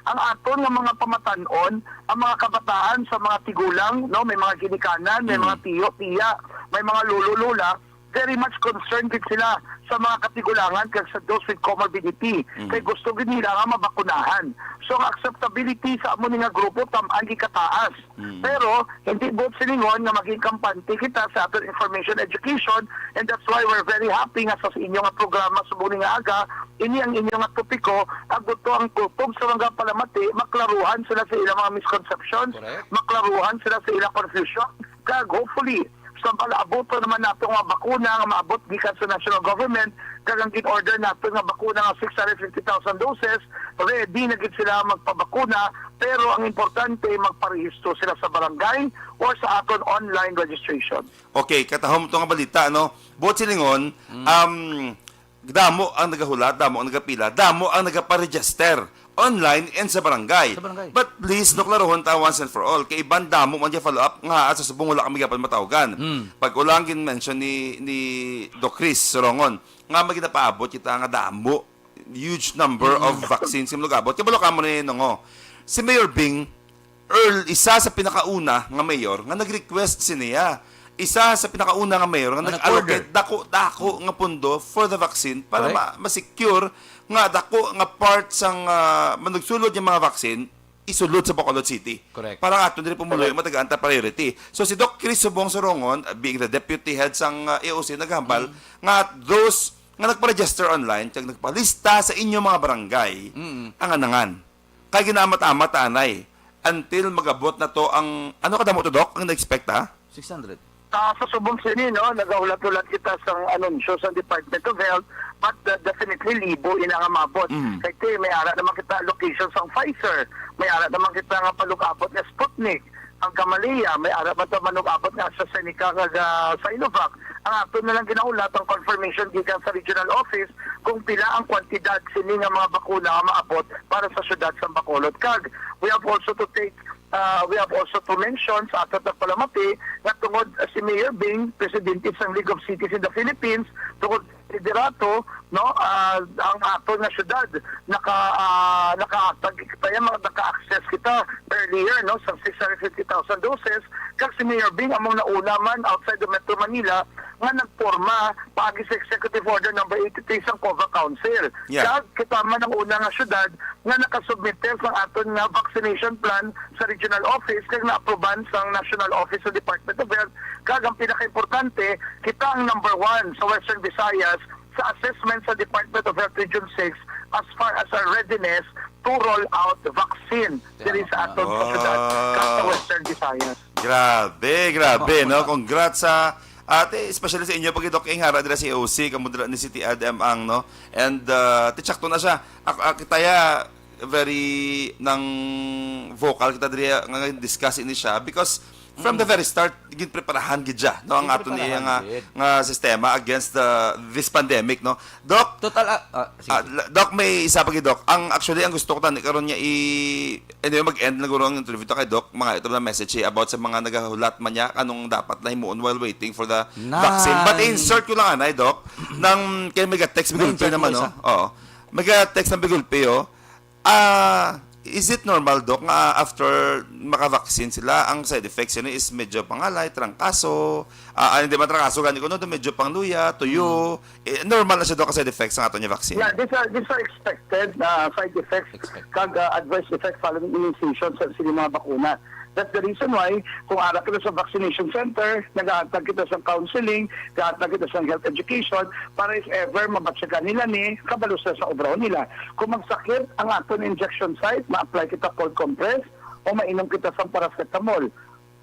Ang aton nga mga pamatan-on, ang mga kabataan sa mga tigulang, no, may mga ginikanan, may Mm. mga tiyo, tiya, may mga lolo, lola, very much concerned gid sila sa mga katigulangan kag sa those with comorbidity. Mm. Kay gusto gid nila nga mabakunahan. So, ang acceptability sa amo ni nga grupo tam-an gikataas. Mm. Pero hindi buot silingon nga maging kampante kita sa aton information education, and that's why we're very happy nga sa inyo nga programa subong ni nga aga, ini ang inyo nga topiko, agud to ang kutob sa mga palamati, maklaruhan sila sa ilang mga misconceptions, Correct. maklaruhan sila sa ilang confusion, kag hopefully, sa palaabot naman nato nga bakuna nga maabot gikan sa national government, kag ang gin-order nato nga bakuna nga six hundred fifty thousand doses, ready na gid sila magpabakuna, pero ang importante, magparehistro sila sa barangay or sa aton online registration. Okay, katahom to nga balita, no? Buot silingon, Mm. um, damo ang nagahulat, damo ang nagapila, damo ang nagaparegister online and sa barangay. Sa barangay. But please, no, klarohon ta once and for all. Kay iban damo man yung follow-up nga sa subong wala kami gyapon matawgan. Mm. Pag ulang gin-mention ni, ni Doc Chris Sorongon, nga may ginapaabot kita nga damo, huge number of Mm. vaccines nga malugabot. Kabalo ka mo ni Nongo. Si Mayor Bing, Earl, isa sa pinakauna nga mayor nga nag-request siniya. Isa sa pinakauna nga mayor nga Nga nag-allocate nag-order. dako-dako nga pondo for the vaccine para Correct. ma-, ma-secure nga dako nga part sang, ah, manugsulod yung mga vaccine isulod sa Bacolod City. Correct. Para ato diri pumuluyo Correct. matagaan ta priority. So si Doc Chris Subong Sorongon, uh, being the deputy head sang, uh, A O C, naghambal Mm. nga those nga nagpa-register online kag nagpalista sa inyo mga barangay Mm. ang anangan. Kay ginaamat-amat ta anay until magabot na to ang, ano kadamo to, Doc, ang na-expect, ha? Six hundred. Ah, sa subong sini, no, nagahulat-hulat kita sa anunsyo sa Department of Health, but, uh, definitely libo ina nga mabot. Mm. Kay ti, may ara naman kita allocation sang Pfizer, may ara naman kita nga palugabot nga Sputnik, ang Gamaleya, may ara man ta manugabot nga AstraZeneca kag, ah, Sinovac. Ang ato na lang ginahulat ang confirmation gikan sa regional office kung pila ang kwantidad sini nga mga bakuna nga maabot para sa siyudad sa Bacolod. Kag we have also to take, ah, we have also to mention sa ato nga palamati nga tungod, ah, si Mayor Bing, presidente sang League of Cities in the Philippines, tungod liderato, no, ah, ang aton nga syudad naka, ah, nakahatag kita, mga naka-access kita earlier, no, sa six hundred fifty thousand doses, kag si Mayor Bing among nauna man outside the Metro Manila nga nagporma paagi sa Executive Order number eighty-three sang COVA Council. Yeah. Kag kita man ang una nga syudad nga nakasubmit sang aton nga vaccination plan sa regional office kag naaprubahan sang national office sa Department of Health. Kag ang pinakaimportante, kita ang number one sa Western Visayas sa assessment sa Department of Health Region six as far as our readiness to roll out the vaccine diri sa aton nga syudad, kag sa Western Visayas. Grabe, grabe, no? Congrats sa ate, especially sa inyo, pag-, Doc, ing hara dira si O C, kamo dira ni City Ad M ang, no? And, uh, ti, sakto na siya. Ak-, ak-, taya, very nang vocal kita diri nga discuss ini siya because from the very start, ginpreparahan gid siya, no, ang aton iya nga, nga sistema against the, this pandemic, no? Doc, Total, ah, ah, sige. ah, la-, Doc, may isa pa gid, Doc. Ang, actually, ang gusto ko tani karon niya i-, anyway, mag-end na guro ang interview ta kay Doc. Mga ito na message, eh, about sa mga nagahulat man niya, anong dapat na himuon while waiting for the Nan. vaccine. But insert ko lang, anay, Doc, nang kay mega text Bigulpe insert naman, mo no? isa. Oo. Mega text ng Bigulpe, oh. Ah, Is it normal, Doc, nga after maka-vaccine sila, ang side effects niya is medyo pangalay, trangkaso, ah, ah, hindi man trangkaso, gani ko, no, medyo pangluya, tuyo. Eh, normal na siya, Doc, ang side effects sa aton nga vaccine? Yeah, these are, these are expected na side effects Expected. kag, ah, adverse effects following immunization sa, sa mga bakuna. That's the reason why, kung ara kita sa vaccination center, nagahatag kita sa counseling, nagahatag kita sa health education, para if ever mabatyagan nila ni, kabalo sila sa obrahon nila. Kung magsakit ang aton injection site, ma-apply kita cold compress o mainom kita sa paracetamol.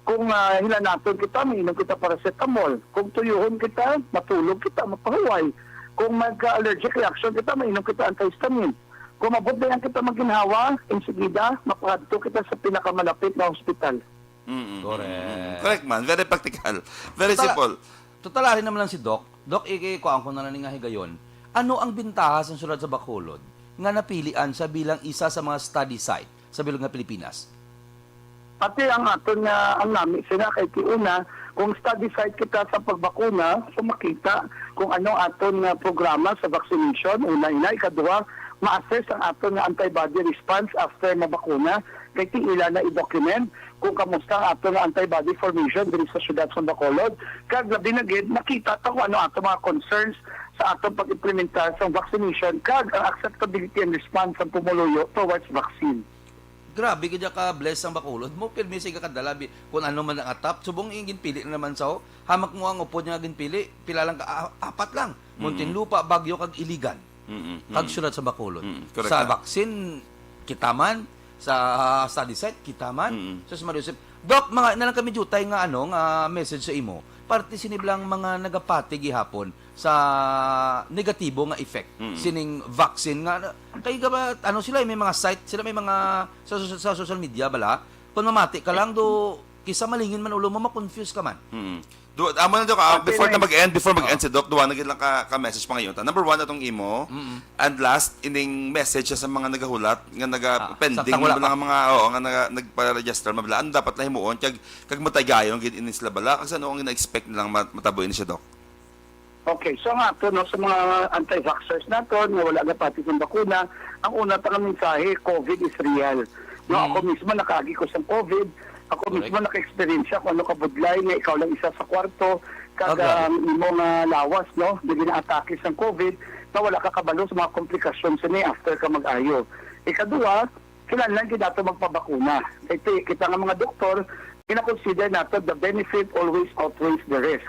Kung, ah, hilanaton kita, mainom kita paracetamol. Kung tuyuhon kita, matulog kita, mapahuway. Kung mag-allergic reaction kita, mainom kita antihistamine. Kung mabot na yan kita maginhawa, insigida, mapakadto kita sa pinakamalapit na hospital. Mm, mm, mm, mm. Correct. Correct man. Very practical. Very Tala- simple. Tutalari naman lang si Doc. Doc, iki-, kuhaan ko na lang nga higayon. Ano ang bintaha sa siyudad sa Bacolod nga napilian siya bilang isa sa mga study site sa bilog nga Pilipinas? Pati ang aton nga, ang nami sila kay ti una, kung study site kita sa pagbakuna, so makita kung ano aton nga programa sa vaccination, una ina, ikaduha, ma-assess ang aton nga antibody response after mabakuna, kay ti ila na i-document kung kamusta ang aton nga antibody formation diri sa siyudad sa Bacolod, kag labi na gid makita ta kung ano ato mga concerns sa aton pag-implementar sa vaccination kag ang acceptability and response sa pumuluyo towards vaccine. Grabe gid ka bless ang Bacolod mo, pirmi sa ikakadala bi-, kung ano man ang atap, subong ing ginpili na naman sa, oh, hamak mo ang upod nga ginpili, pila lang ka, ah, apat lang. Mm. Muntinlupa, Baguio, kag Iligan. Mm, mm. Kag siyudad sa Bacolod. Mm, correct Sa ka. vaccine, kita man, sa, ah, study site, kita man. Mm. Sus Maria Josep. Doc, mga, na lang kami jutay nga, ano, nga message sa imo. Parte sini lang mga nagapati gihapon sa negatibo nga effect Mm. sining vaccine nga, kay gaba-, ano sila, may mga site sila, may mga sa, sa, sa social media bala, kung mamati ka lang do, kisa malingin man ulo mo, ma-confuse ka man. Mm. Do, amo na, Doc, ah, Pati before na na mag-end, before mag-end Oo. si Doc, duwa na gid lang ka, ka message pa ngayon ta. Number one, atong imo, Mm. and last, ining message sa mga nagahulat, nga naga Ah, pending samtang wala mga, pa. mga, oo, nga naga, nagpa-register, mabla, ano dapat na himuon, kag, kag mataygayon gid ini sila bala, kag sa ano ang ina-expect nilang mat-, matabo ini siya, Doc? Okay, so nga to, no, sa mga anti-vaxxers naton nga wala gapati sang bakuna, ang una ta nga mensahe, COVID is real. No, Mm. ako mismo nakaagi ko sang COVID, ako Correct. mismo naka-experience ko ano kabudlay nga ikaw lang isa sa kwarto, kag Ah, grabe. ang imo nga lawas, no, nga ginaatake sang COVID, na wala ka kabalo sa mga komplikasyon sini after ka mag-ayo. Ikaduha, kinahanglan gid nato magpabakuna. Kay ti-, kita nga mga doktor, gina-consider nato the benefit always outweighs the risk.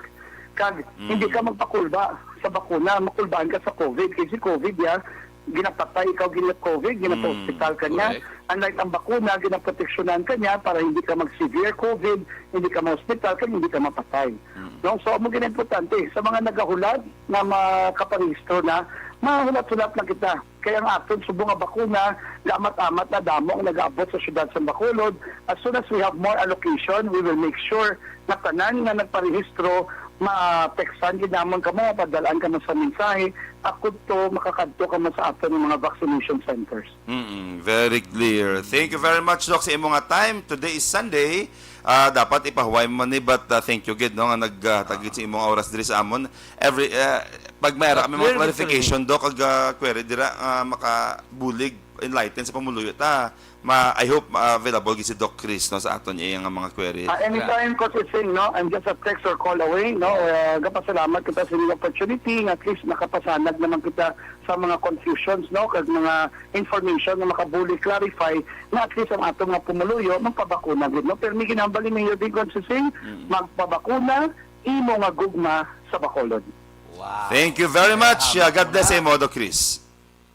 Kag Mm. hindi ka magpakulba sa bakuna, makulbaan ka sa COVID. Kay si COVID, ya, ginapatay ikaw, gina-, COVID, Mm, ginapahospital ka niya. correct. Unlike ang bakuna, ginaproteksyonan ka niya para hindi ka mag-severe COVID, hindi ka ma-hospital, kag hindi ka mapatay. Mm. No? So, amo gina-importante sa mga nagahulat nga makaparehistro na, mahulat-hulat lang kita. Kay ang aton subong nga bakuna, gaamat-amat na damo ang nag-abot sa siyudad sa Bacolod. As soon as we have more allocation, we will make sure na tanan nga nagparehistro, ma-textan gid namon kamo, mapadal-an kamo sa mensahe, akod to makakadto kamo sa aton nga mga vaccination centers. Mm, very clear. Thank you very much, Doc, sa imo nga time. Today is Sunday. Ah, dapat ipahuway mo man ni, but, ah, thank you gid, no, nga naghatag gid sa imong oras diri sa amon. Every, ah, pag may ara But kami mga clear, clarification, Doc, ag, ah, query dira, ah, makabulig, enlighten sa pumuluyo ta. Ma-, I hope, ah, available gid si Doc Chris, no, sa aton iya nga mga query. Ah, anytime, Coach Sing, no? I'm just a text or call away, no? Ah, gapasalamat kita sa inyong opportunity, nga at least nakapasanag naman kita sa mga confusions, no? Kag mga information nga makabulig, clarify, nga at least ang aton nga pumuluyo magpabakuna gid, no? Pero may ginambal ni Mayor Vic Concepcion, Mm. magpabakuna, imo nga gugma sa Bacolod. Wow. Thank you very much. Salamat. Yeah, God bless imo, Doc Chris.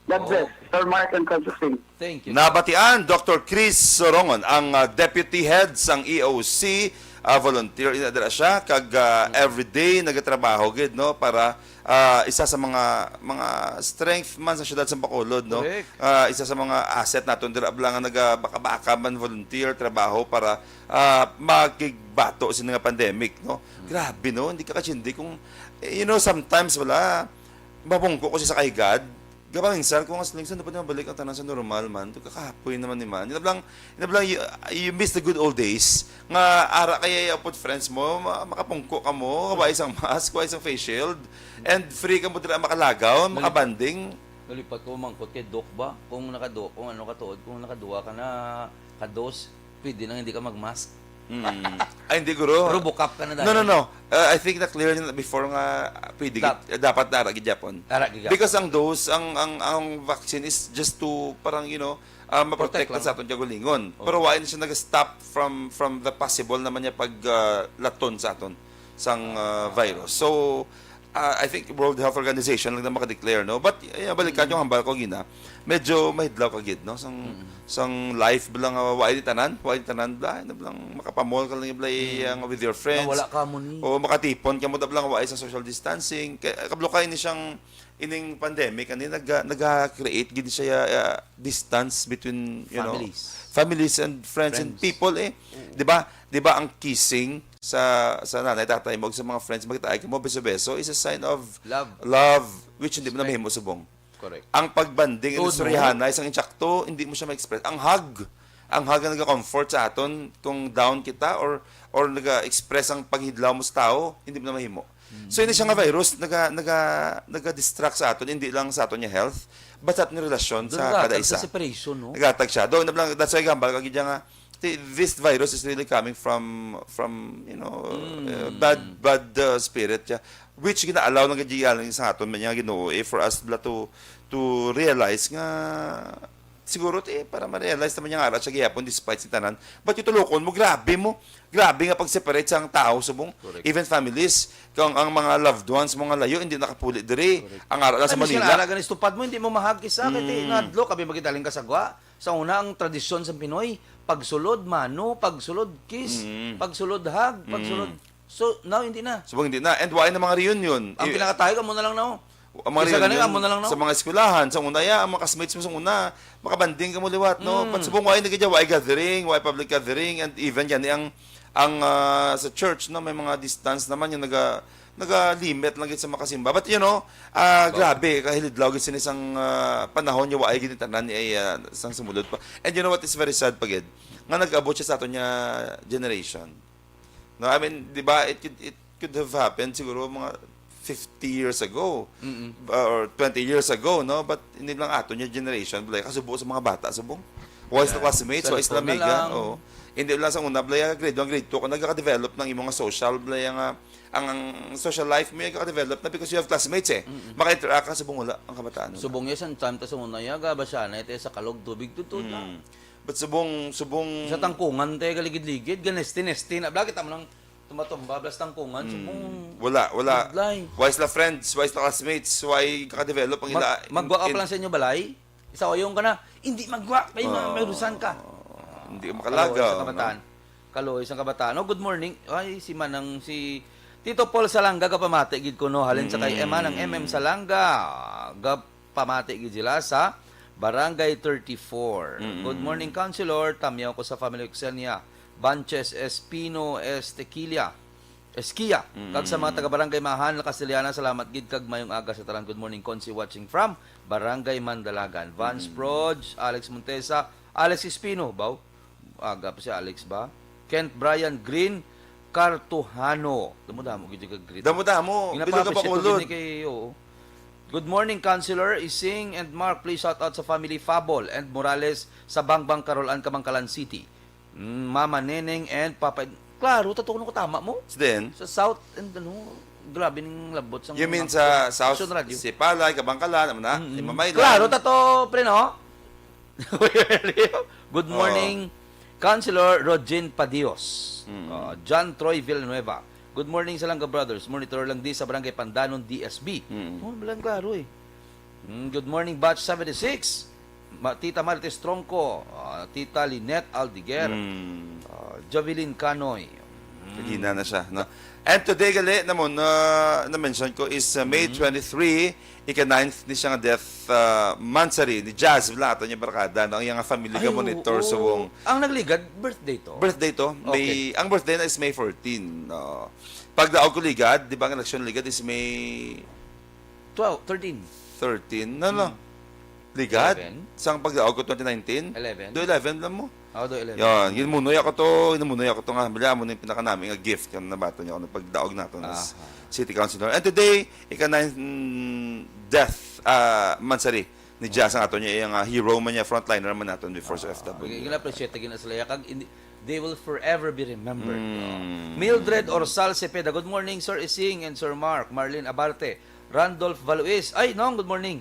God bless, Oh. Sir Mark and Concepcion. Thank you. Nabatian, Doctor Chris Sorongon, ang, ah, Deputy Head sang E O C, ah, volunteer, ina dira siya, kag, ah, Mm. everyday nagatrabaho gid, no, para, ah, isa sa mga, mga strength man sa siyudad sa Bacolod, no? Correct. Ah, isa sa mga asset naton dira, bala nga naga-, baka-baka man volunteer, trabaho para, ah, makigbato sini nga pandemic, no? Mm. Grabe, no? Hindi ka kachindi kung, eh, you know, sometimes wala, mabungko ko siya sa kahigad, Gapaminsan ko nga, "Lingson, dapat na mabalik ang tanan sa normal man. Ito, kakapoy naman ni man." Inablang, inablang, you, you miss the good old days. Nga, ara kaya yung put friends mo, ma-, makapungko ka mo, wa isang mask, wa isang face shield, and free ka mo dira makalagaw, Balik. makabanding. Lipat ko, mangkot kay Doc ba? Kung nakadu-, kung ano ka tuod, kung nakaduwa ka na, ka-dose, pwede nang hindi ka mag-mask. Mm. Ay, hindi, guro. Robocop ka na No, no, dahil. No. Uh, I think na-clear na before nga pwede Dap- gid- dapat na ara gid gyapon. Ara gid gyapon. Because ang dose, ang ang ang vaccine is just to parang, you know, uh, ma-protect Protect lang. sa aton kaugalingon. Oh. Pero wala na siya nag-stop from from the possible naman niya pag uh, laton sa aton sang uh, virus. So uh, I think World Health Organization lang na maka-declare, no? But uh, balikan yung hambal ko gina. Medyo mahidlaw ka gid, no? Sang sang life bala nga wala di tanan, wala di tanan bala, na bala makapamol ka lang bala ang with your friends. Wala ka mo ni. O makatipon ka mo da bala wala sa social distancing. Kay kablo ka ini siyang ining pandemic ani nag nag-create gid siya uh, distance between, you know, Families. families and friends and Friends. people eh. 'Di ba? 'Di ba ang kissing sa sa nanay tatay mo ug sa mga friends magtaay mo beso-beso is a sign of Love. love which hindi mo na mahimo subong. Correct. Ang pagbanding Todo. Istoryahanay sang insakto, hindi mo siya ma-express. Ang hug, ang hug ang nag-comfort sa aton kung down kita or or nag-express ang paghidlaw mo sa tao, hindi mo na mahimo. So ini siya nga virus naga naga naga-distract sa aton, hindi lang sa aton nga health, but sa aton nga relasyon Doon sa naghatag kada isa. Sa separation, no? Naghatag siya. Doon na lang, that's why gambal ka gid nga ti- this virus is really coming from from you know uh, bad bad uh, spirit siya, which gina-allow ng gajiyalan sa aton man nga Ginoo eh, for us bla to to realize nga siguro ti para ma-realize naman nga ara siya gihapon despite si tanan, but yung tulokon mo grabe mo grabe nga pag-separate sa ang tao subong Correct. Even families kung ang mga loved ones mo nga layo hindi nakapuli diri ang ara lang sa Ay, miskin Manila. Ara ganis tupad mo, hindi mo mahag isa. Kaya ti, nadlo, kami magitaling kasagwa. Sa una, ang tradisyon sa Pinoy, pagsulod, mano, pagsulod, kiss, pagsulod, hug, pagsulod. So, now, hindi na. Subong hindi na. And why na mga reunion? Ang I- pinakatayo, amo na lang na, oh. ang mga Isa gani, reunion amo na lang na, sa oh. mga eskwelahan, sa una, ya, ang mga classmates mo sa una, makabanding ka mo liwat, no? Mm. But subong, why na gid, why gathering, why public gathering, and even gani ang ang ah, sa church, no, may mga distance naman yung naga naga-limit lang gid sa makasimba. But you know, ah, grabe, kahilidlaw gid sini sang ah, panahon niya, why gid tanan ni ay ah, sang sumulod pa. And you know what is very sad pa gid? Nga nag-abot siya sa aton nga generation. No, I mean, di ba, it could, it could have happened siguro mga fifty years ago uh, or twenty years ago, no? But hindi lang ato niya generation, balay kasubo sa mga bata subong. Why sa classmates, why sa Cellphone na amiga? lang. Oo. Hindi lang sa una, balay grade one, grade two, kung nagka-develop ng imong social, balay nga ang, ang social life mo yung develop na because you have classmates eh. Maka-interact ka subong wala ang kabataan. Subong ya, sa time ta sa una, ya, gaba siya na, ito sa kalog, tubig, tutod na. Mm. But subong, subong... Sa tangkungan, te, galigid-ligid, ganesti-nesti na. Bla, kita mo lang tumatumba, blas tangkungan, subong... Wala, wala. Budlay. Why sila friends? Why sila classmates? Why kaka-develop ang ila? Mag, magwa ka pa lang sa inyo balay, isa oyong ka na, hindi magwa, may, may rusan ka. Hindi ka makalaga. Kaloy sa kabataan. Kaloy sa kabataan. Oh, good morning. Ay, si Manang, si Tito Paul Salanga, gapamati gid ko, no? Halin sa kay Manang M M Salanga, gapamati gid sila sa Barangay thirty-four. Good morning, Councilor. Tamyaw ko sa family ko, Xenia Banches Espino Estequilla. Esquia. Kag sa mga taga Barangay Mahan, La Castellana, salamat gid kag mayong aga sa tanan. Good morning, Consi, watching from Barangay Mandalagan. Vance Proj, Alex Montesa, Alex Espino, baw? Aga pa si Alex ba? Kent Brian Green, Cartuhano. Damo-damo gid yung greet. Damo-damo. Bilog ka Ginapaappreciate ko bakulod. gid ni kay, oo. Good morning, Councilor Ising and Mark. Please shout out sa family Fabol and Morales sa Bangbang, Carolan, Kabankalan City. Mm, Mama Neneng and Papa. Klaro, tato ko tama mo. Then, Sa South and ano, grabe ning labot sa you mean sa South, Action Radio. Si Palay, Kabangkalan, ano na? Mm-mm. Imamaylan. Klaro, tato, pre, no? Good Oo. morning, Councilor Rogen Padios. Mm. Uh, John Troy Villanueva. Good morning, Salanga Brothers. Monitor lang di sa Barangay Pandanon, D S B. Mm. Oh, bilang klaro eh. Mm, good morning, Batch seventy-six. Ma, Tita Marites Tronco, ah, Tita Lynette Aldiger, Mm. ah, Jovelyn Canoy. Kagina na siya, no? And today, gali, naman, na, na-mention ko is uh, May Mm-hmm. twenty-three, ika-ninth ni siya nga death uh, monthsary ni Jazz Bla, ato niya barkada, no? Ang iyang family Ay, ka monitor oo. Subong. Ang nagligad, birthday to? Birthday to, May, Okay. Ang birthday na is May fourteen, no? Pagdaog ko ligad, di ba ang election ligad is May Twelve, thirteen. thirteen, no, no? Ligad? Eleven? Sang pagdaog ko twenty nineteen? Eleven? Do eleven lang mo? Oh, do eleven. Yan, ginunoy ako to, ginunoy ako to nga, bala mo na yung pinakanami nga gift yung nabato niya ako ng pagdaog nato na s- Aha. City Councilor. And today, ika-ninth mm, death uh, monthsary Ni Jazz ang ato niya, iya nga hero man niya, frontliner man naton before sa F W. Gina-appreciate gina sila, kag hindi, they will forever be remembered. Mm. Mildred Orsal Cepeda, "Good morning, Sir Ising and Sir Mark." Marlene Abarte, Randolph Valuis. Ay, Nong, good morning.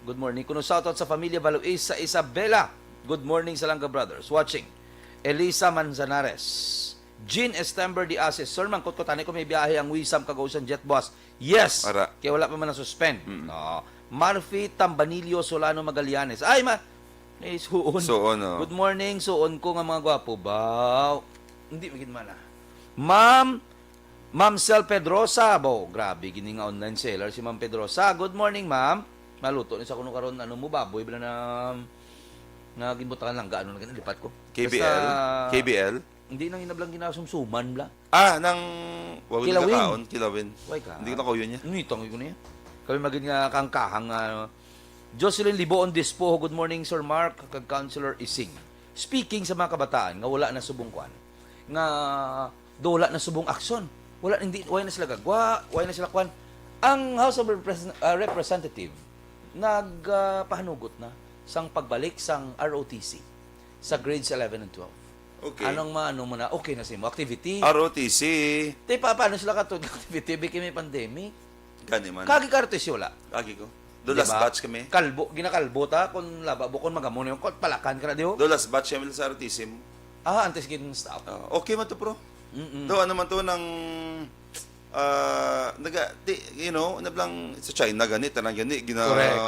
Good morning. Kuno shoutout sa Familia Valuis sa Isabela. Good morning sa Langga Brothers. Watching. Elisa Manzanares. Jean Estember de Asis, "Sir, mangkot ko tani kung may biyahe ang Wisam kag Ocean Jet Bus." Yes. Ara. Kay wala pa man na-suspend. Mm. Oo. Marfi Tambanilio Solano Magallanes. Ay, ma-, ay, suon. Suon, oh. "Good morning, suon ko nga mga gwapo." Baw. Hindi, magin man, ah. Ma'am, Ma'am Sel Pedrosa. Baw, grabe, gini nga online seller si Ma'am Pedrosa. "Good morning, ma'am." Maluto ni sa kuno karon, ano mo, baboy, bala na, na ginbutangan lang, gaano na gani, lipat ko. K B L? Basta, K B L? Hindi nang inablang ginasumsuman, bla. Ah, nang wawin Kilawin. Kakaon, kilawin. Way ka. Hindi ko na kauyon niya. Nitong ko niya. Kami magin nga kangkahang, ah, Jocelyn Liboon Dispoho, "Good morning, Sir Mark, kag Councilor Ising. Speaking sa mga kabataan nga wala na subong kwan, nga do wala na subong aksyon. Wala, hindi, way na sila gagwa, way na sila kwan." Ang House of Repres-, ah, Representative nag, ah, pahanugot na sang pagbalik sang R O T C sa grades eleven and twelve. Okay. Anong maano mo na? Okay na sa imo activity. R O T C. Te, pa, paano sila katod activity? Biki may pandemic. Gani man. Kagi ka R O T C, wala. Kagi ko. The Di last ba? Batch kami. Kalbo, ginakalbo ta, kung laba, bukon magamo na yung kot, palakan ka na, di ho? The last batch kami sa R O T C. Ah, antes gin stop. Ah, okay man to, bro. Mm-mm. Do, ano man to, nang, ah, naga, di, you know, nablang sa China gani, tanan gani, gina-, Correct.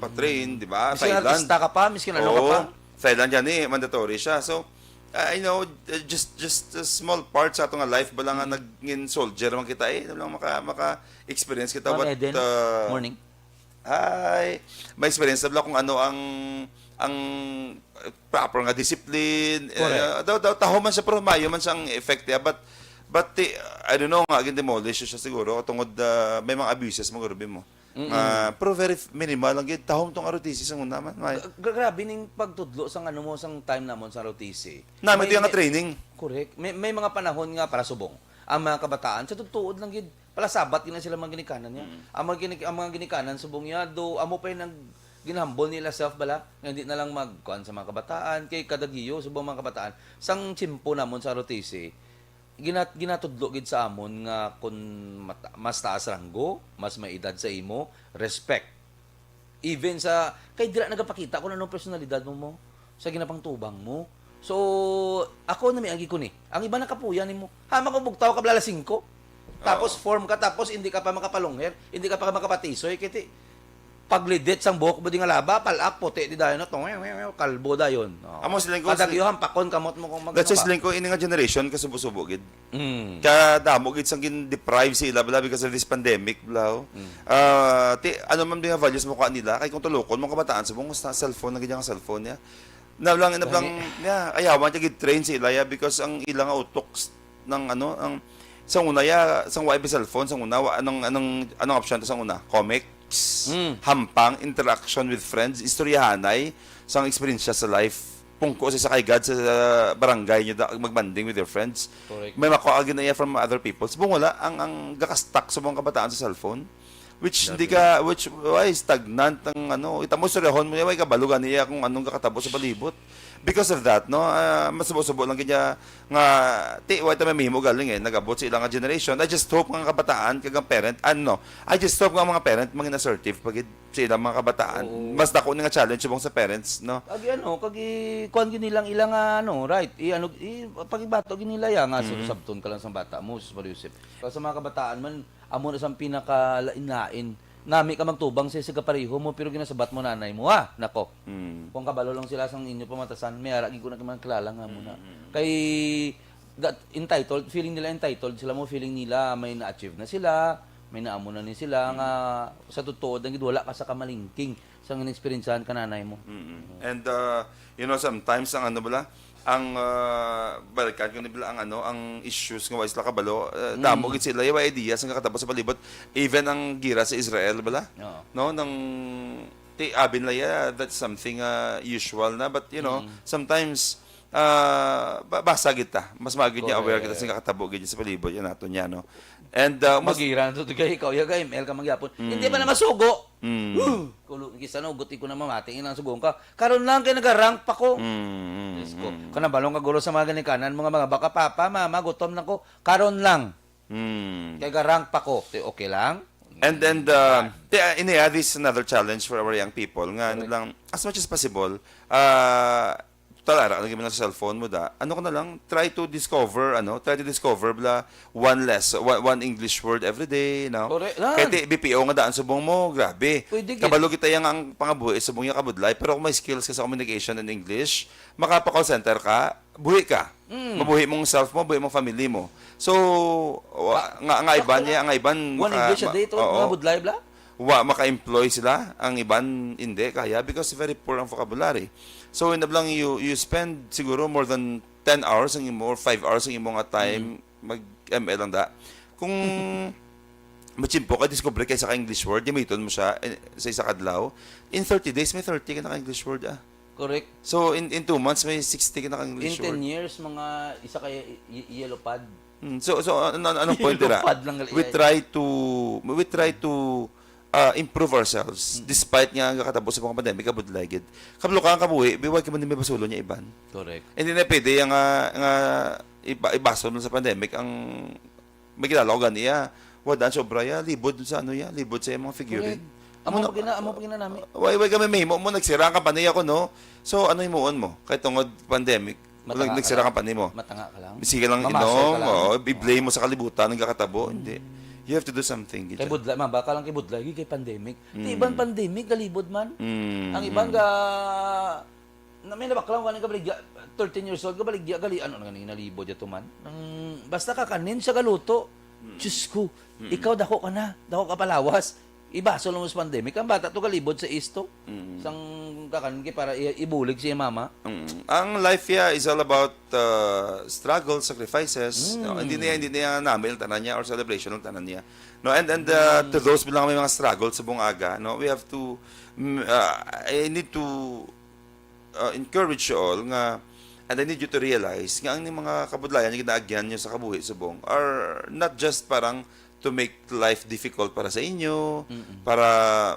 Pa-train, di ba? Miskin Thailand. Artista ka pa, miskin ano ka Oo. Pa. Thailand gani, mandatory siya. So, I know, uh, just, just a small part sa ato nga life, bala nga Mm. naging soldier man kita, eh, nablang maka, maka-experience kita, Ma'am what, Eden, uh, morning. Hi. May experience na bala kung ano ang, ang proper nga discipline. Correct. Eh, daw, daw, taho man siya, pero maayo man siya ang effect niya. But, but, eh, I don't know nga, gin-demolish siya siguro. Tungod, ah, may mga abuses mo, grabe mo. Mm-mm. Ah, pero very f-, minimal lang gid. Tahom tong R O T C sa una man. May Gra-, gra-, grabe ning pagtudlo sang ano mo, sang time namon sa R O T C. Nami May, ito nga may training. Correct. May, may mga panahon nga para subong. Ang mga kabataan, sa tutuod lang gid, palasabat gid na sila mga ginikanan niya. Mm. Ang mga gini-, ang mga ginikanan subong niya, do, amo pa yung nag-, ginhambol nila self bala, nga hindi na lang magkuan sa mga kabataan, kay kada giyo, subong mga kabataan, sang tiyempo namon sa R O T C, gina-, ginatudlo gid sa amon nga kun mata-, mas taas ranggo, mas may edad sa imo, respect. Even sa, kay dira nagapakita kung anong personalidad mo, mo, sa ginapangtubang mo. So, ako na may agi ko ni. Ang iba nakapuya nimo. Hama ko bugtaw ka bala alas singko. Tapos Oo. Form ka, tapos hindi ka pa makapalongher, hindi ka pa makapatisoy. Kiti, paglidit sang buhok mo di nga laba, palak, puti di dayon na, tong, kalbo dayon. Oo. Amo siling ko, Kada siling giyo, hampakon kamot mo kung mag-, That's why ano ba? Siling ko, ini nga generation, kasubo-subo gid. Mm. Kadamo gid sang gin-deprive sa ila, bala, because of this pandemic, bala, oh. Mm. Ah, ti, ano man di nga values mo kuha nila, kay kung tulukon mo kabataan, subong sa cellphone na gid ang cellphone niya. Na lang, na lang, Gani. Yeah, ayawan ka gid-train sa ila, yeah, because ang ila nga utok s-, ng ano, ang, sa una, yeah, sang wa pa cellphone, sang una, wa, anong, anong, anong option to sang una? Comics, Mm. hampang, interaction with friends, istoryahanay, sang eksperyensya sa life. Pungko sa isa ka higad sa, sa barangay nyo da, magbanding with your friends. Correct. May makuha gid na iya from other people. Subong wala, ang, ang gakastak sa mga kabataan sa cellphone. Which hindi Grabe. Ka, which, why, stagnant ang ano, kita mo, istoryahon mo niya, why kabalo gani iya kung anong kakatabo sa palibot. Because of that, no, ah, masubo-subo lang gid niya nga, ti, why ta may mahimo galing eh, nag-abot sa ilang generation. I just hope nga ang kabataan, kag ang parent, ano, I just hope nga ang mga parent, mangin assertive pa gid sa ilang mga kabataan. Oo. Mas dako ni nga challenge subong sa parents, no? Agi ano, kag i-, kuan gid nilang ilang, ah, ano, right, i-, ano, i-, pakibato gid nila ya nga, Mm. sabton ka lang sa bata mo, sus, Mario Joseph. Pero sa mga kabataan man, amo na sang pinakalain-lain. Nami ka magtubang sa, sa kapareho mo, pero ginasabat mo nanay mo, ah, nako. Mm. Kung kabalo lang sila sang inyo pamatasan, may ara gid ko na man kilala nga mo na. Mm, mm. Kay, that, entitled, feeling nila entitled sila mo, feeling nila may na-achieve na sila, may naamo na ni sila, Mm. nga sa totoo, ang gid wala ka sa kamalingking sa inexperyensahan ka nanay mo. Mm-mm. And, uh, you know, sometimes ang ano bala, ang, uh, balikan ko ni bala ang ano, ang issues nga wa sila kabalo, uh, Mm. damo gid sila, yung ideas nga katabo sa palibot, even ang gira sa Israel bala, Oo. no, nang ti-, abi nila, yeah, that's something, uh, usual na, but, you know, Mm. sometimes ah, ba-, basa gid ta. Mas maayo gid nga aware kita Correct. sa nakatabo gid sa palibot nga nato niya, no? And, ah, mas Magira na to, kay ikaw, ya, kay M L ka mangyapon. Mm. Hindi pa na masugo. Mm. Huh! Kulo, kisa na, ugot ko na mamati, ilang sugon ka. Karon lang kay nagarank pa ko. Mm, mm, Diyos ko. mm. Kanabalong ka, guro, sa mga ginikanan, mga, mga baka, "Papa, mama, gutom na ko." Karon lang. Mm. Kay garank pa ko. Ti, okay lang? And, and, uh, ti, uh, ini, uh, this is another challenge for our young people. Nga, ano Correct. lang, as much as possible, uh, total, ara, lagi mo lang sa cellphone mo, da. Ano ka na lang, try to discover, ano, try to discover, bla, one less, one, one English word every day, no? Correct. Kay Yan. ti, B P O nga daan subong mo, grabe. Pwede gid. Kabalo kita yang ang pangabuhi subong yung kabudlay, pero kung may skills ka sa communication in English, makapa-call center ka, buhi ka. Mm. Mabuhi mong self mo, buhi mong family mo. So, wa-, Ba-, nga, nga iban ba-, niya, nga iban one maka-, English a ma-, day to, oo. mga budlay, bla? Wa maka-employ sila, ang iban hindi kaya because very poor ang vocabulary. So, in lang you, you spend siguro more than ten hours ang imo or five hours ang imo nga time Mm. mag-M L lang da. Kung matsimpo ka, discover ka isa ka English word, gamiton mo siya, eh, sa isa ka adlaw. In thirty days, may thirty ka na ka English word, ah. Correct. So, in, in two months, may sixty ka na ka English In ten word. years, mga isa ka ye-, ye-, yellow pad. Mm, so, so, ano, ano, anong point dira? Yellow pad lang gali We ay. try to, we try to, uh, improve ourselves Mm. despite nga nakatabo sa mga pandemic, kabudlay gid. Kablo ka ang kabuhi, biwag ka man may basulon niya iban. Correct. Hindi na pwede nga, nga iba-, ibason sa pandemic ang may kilala ko gani, ah. Wa daan sa obra, ya, libod sa ano, ya, libod sa mga figuring. Correct. Amo Amo na pa gina-, amo pa gina nami. Way, way kami mahimo mo, nagsira ang company ako, no? So, ano himuon mo? Kay tungod pandemic, Matanga nag-, nagsira ka ang company mo. Matanga ka lang. Sige lang Mamasol inom, ka lang. oo, i-blame mo sa kalibutan, nagkakatabo, hindi. You have to do something, Kay gid. budlay, mabaka lang kay budlay, kay pandemic. Ti Mm. iban pandemic, galibod man. Mm, Ang iban mm. ga-, na may nabaklang ka, nagabaligya, thirteen years old, gabaligya, gali, ano na ganing nalibod yato man? Ang, basta kakanin siya galuto. Mm. Diyos ko, Mm. ikaw dako ka na, dako ka palawas. Ibaso lang mo sa pandemic. Ang bata to galibod sa isto. Mm. Sang kakanin kay para i-, ibulig siya mama. Mm. Ang life, yeah, is all about, uh, struggle, sacrifices. Mm. No? Hindi niya, hindi niya namil tanan niya or celebration ng tanan niya. No, and, and, uh, Mm. to those bilang may mga struggle sa buong aga, no, we have to, mm, uh, I need to, uh, encourage you all nga, and I need you to realize nga ang mga kabudlayan nga ginaagyan niyo sa kabuhi subong are not just parang to make life difficult para sa inyo, Mm-mm. para